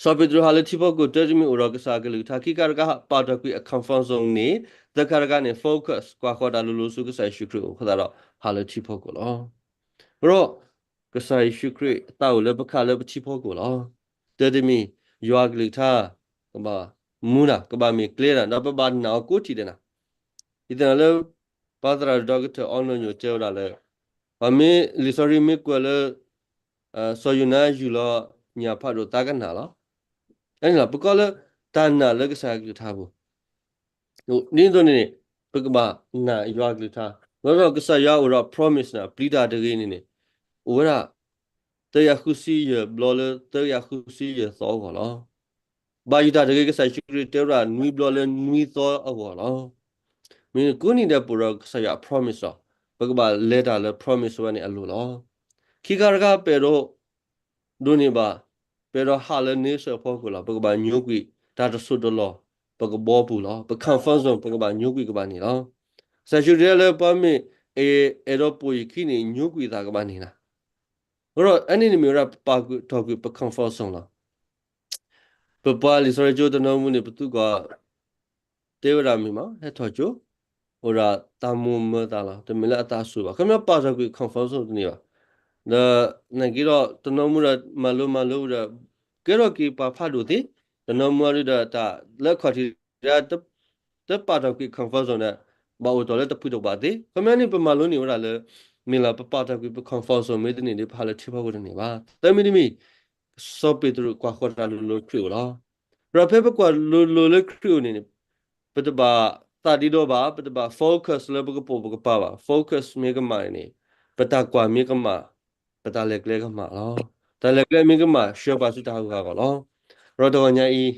စီၤပ့းတရူးဟးလၢထံဖီခိၣ် တၢတမံၤအိၣ်ဒီးကစၢ်အကလုၢ်ကထါ, ခံခါတခါပာ်ထီၣ်ကွံာ်အ comfort zone န့ၣ်, သၢခါတခါန့ၣ် focus ကွၢ်ဃီၤတၢ်လိၤလိၤဆူကစၢ်ယ့ၣ်ၡူးခရံာ်အအိၣ်အဃိသတးဒီး ဟးလၢထံဖီခိၣ်လီၤ. ဒီးကစၢ်ယ့ၣ်ၡူးခရံာ်အသးအိၣ်လၢပခါလၢပထံဖီခိၣ်လီၤ. တၢတမံၤ ယွၤအကလုၢ်ကထါ ကဘၣ်မူနၤ, ကဘၣ်မ့ၢ်ကျဲနၤ, ဒီးပဘၣ်နာ်အီၤကိးထံၣ်ဒဲးနၤ. ယသ့ၣ်ညါလၢ ပှၤသရၣ်ဒိၣ်တၢ်ကတၢၢ် အီနိညိၣ်တဲဝဲဒၣ်လၢ ပှၤမ့ၢ်လံာ်စီဆှံမ့ၢ်ကွဲးလၢ စီၤယိၤနါယူၢ်လီၤညၣ်ဖးဒိၣ်သးကနၣ်လီၤ. အန့ၣ်လီၤ ပကိးလၢတၢ်နာ်လၢကစၢ်အကလုၢ်ကထါပူၤ ဒ်သိးန့ၣ်န့ၣ် ပကဘၣ်နာ်ယွၤအကလုၢ်ကထါ, ဒီးကစၢ်ယွၤအိၣ်ဒီး promise နၤ, ပျံၤတၢ်တဂ့ၤန့ၣ်န့ၣ် အိၣ်ဝဲဒၣ် သၢကယၤဃုဆံယဲၢ်ဘျီလၢသၢကယၤဃုဆံယဲၢ်သီအဂီၢ်လီၤ. ဘၣ်ယိၣ်တၢ်တဂ့ၤ ကစၢ်ယ့ၣ်ၡူးခရံာ်တဲဝဲဒၣ်နွံဘျီလၢနွံသီအဂီၢ်လီၤ. မ့ၢ်ကိးနံၤဒဲးပအိၣ်ဒီးကစၢ်ယွၤအ promise လီၤ. ပကဘၣ်လဲၤတၢ်လၢ promise ဝဲန့ၣ်အလိၤလီၤ. ခံခါတခါ ပအဲၣ်ဒိးဒိးန့ၢ်ဘၣ်, ပအဲၣ်ဒိးဟးလၢန့ဆၢၣ်အဖီခိၣ်လီၤ. ပကဘၣ်ညိကွံာ်တၢ်တစိၢ်တလီၢ် ပကဘီပူၤလီၤ. ပ comfort zone ပကဘၣ်ညိကွံာ်ကဘၣ်န့ၣ်လီၤ. ကစၢ်ယ့ၣ်ၡူးခရံာ်တဲလၢပှၤမ့ၢ်အဲၣ်ဒိးပိာ်ယခံန့ၣ် ညိကွံာ်သးကဘၣ်န့ၣ်လီၤ. အဃိဒီး အန့ၣ်န့ၣ်မ့ၢ်ဝဲဒၣ်ပပာ်ထီၣ်ကွံာ်ပ comfort zone လီၤ. ပပှၤလံာ်စီဆှံကၠိတနီၤမူန့ၣ် ပသူကွၢ် တဲဝဲဒၣ်မ့ၢ်မး ဟဲထီၣ်ကၠိ အိၣ်ဒၣ်တၢ်မိၣ်မၢသးလီၤ. တမ့ၢ်လၢအသးဆူၣ်ဘၣ်. ခီပညီပာ်ထီၣ်ကွံာ် comfort zone တန့ၢ်ဘၣ်. ဒီးနာ်က့ဒီး တနီၤမူဒီး မၤလိမၤလိဒီး ကဲထီၣ်က့ၤပှၤဖးဒိၣ်သ့, တနီၤမူအီၤဒီး တၢ်လၢအခီၣ်ထံး တပာ်ထီၣ်ကွံာ် comfort zone ဒီး ဘၣ်အိၣ်တီၢ်လၢတဖုတဘၣ်သ့. ခီပညီန့ၣ် ပမၤလိန့ၢ်ဝဲဒၣ်လၢ မ့ၢ်လၢပပာ်ထီၣ်ကွံာ်ပ comfort zone မ့ၢ်တန့ၢ်ဒီး ပဟးလၢထံဖီခိၣ်တန့ၢ်ဘၣ်. သၢမံၤတမံၤ စီၤပ့းတရူးကွၢ်ဃီၤတၢ်လိၤလိၤခရံာ်အအိၣ်လီၤ. ဒီးဖဲပကွၢ်လိၤလိၤလၢခရံာ်အအိၣ်န့ၣ်န့ၣ် ပတဘၣ်သးဒ့ဒီဘၣ်, ပတဘၣ် focus လၢပကပိာ်ပကပၤဘၣ်. focus မ့ၢ်ကမၣ်န့ၣ်န့ၣ် ပတၢ်ကွၢ်မ့ၢ်ကမၣ်, ပတၢ်လဲၤကျဲကမၣ်လီၤ. တၢ်လဲၤကျဲမ့ၢ်ကမၣ် ဆှၢပှၤဆူတၢ်ဟးဂူာ်ဟးဂီၤလီၤ. ဒီးတဂီၤညါအံၤ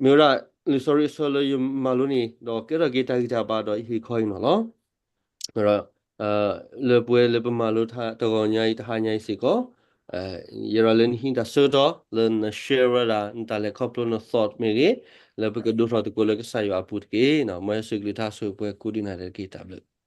မ့ၢ်ဝဲဒၣ် လံာ်စီဆှံအဆၢလၢယမၤလိန့ၣ် ဒီးကဲထီၣ်က့ၤတၢ်ဂံၢ်တၢ်ဘါဒီးဟ့ၣ်ခီအံၤန့ၣ်လီၤ. ဒီး လၢပှဲၤလၢပမၤလိတၢ်တဂီၤညါအံၤ တဟါညါအံၤစ့ၢ်ကီး ယဲဒၣ်လၢနဟံးတၢ်ဆၢကတီၢ် လၢန share ဝဲဒၣ် နတၢ်လဲၤခီဖျိန thought မ့ၢ်ဂ့ၤ, လၢပကဒိၣ်ထီၣ်သကိးလၢကစၢ်ယွၤအပူၤတက့ၢ်. မ်ယွၤဆိၣ်ဂ့ၤကလုၢ်ကထါဆိၣ်ဂ့ၤပှၤကိးဒံးနၤဒဲးတက့ၢ်. တၢ်ဘျုး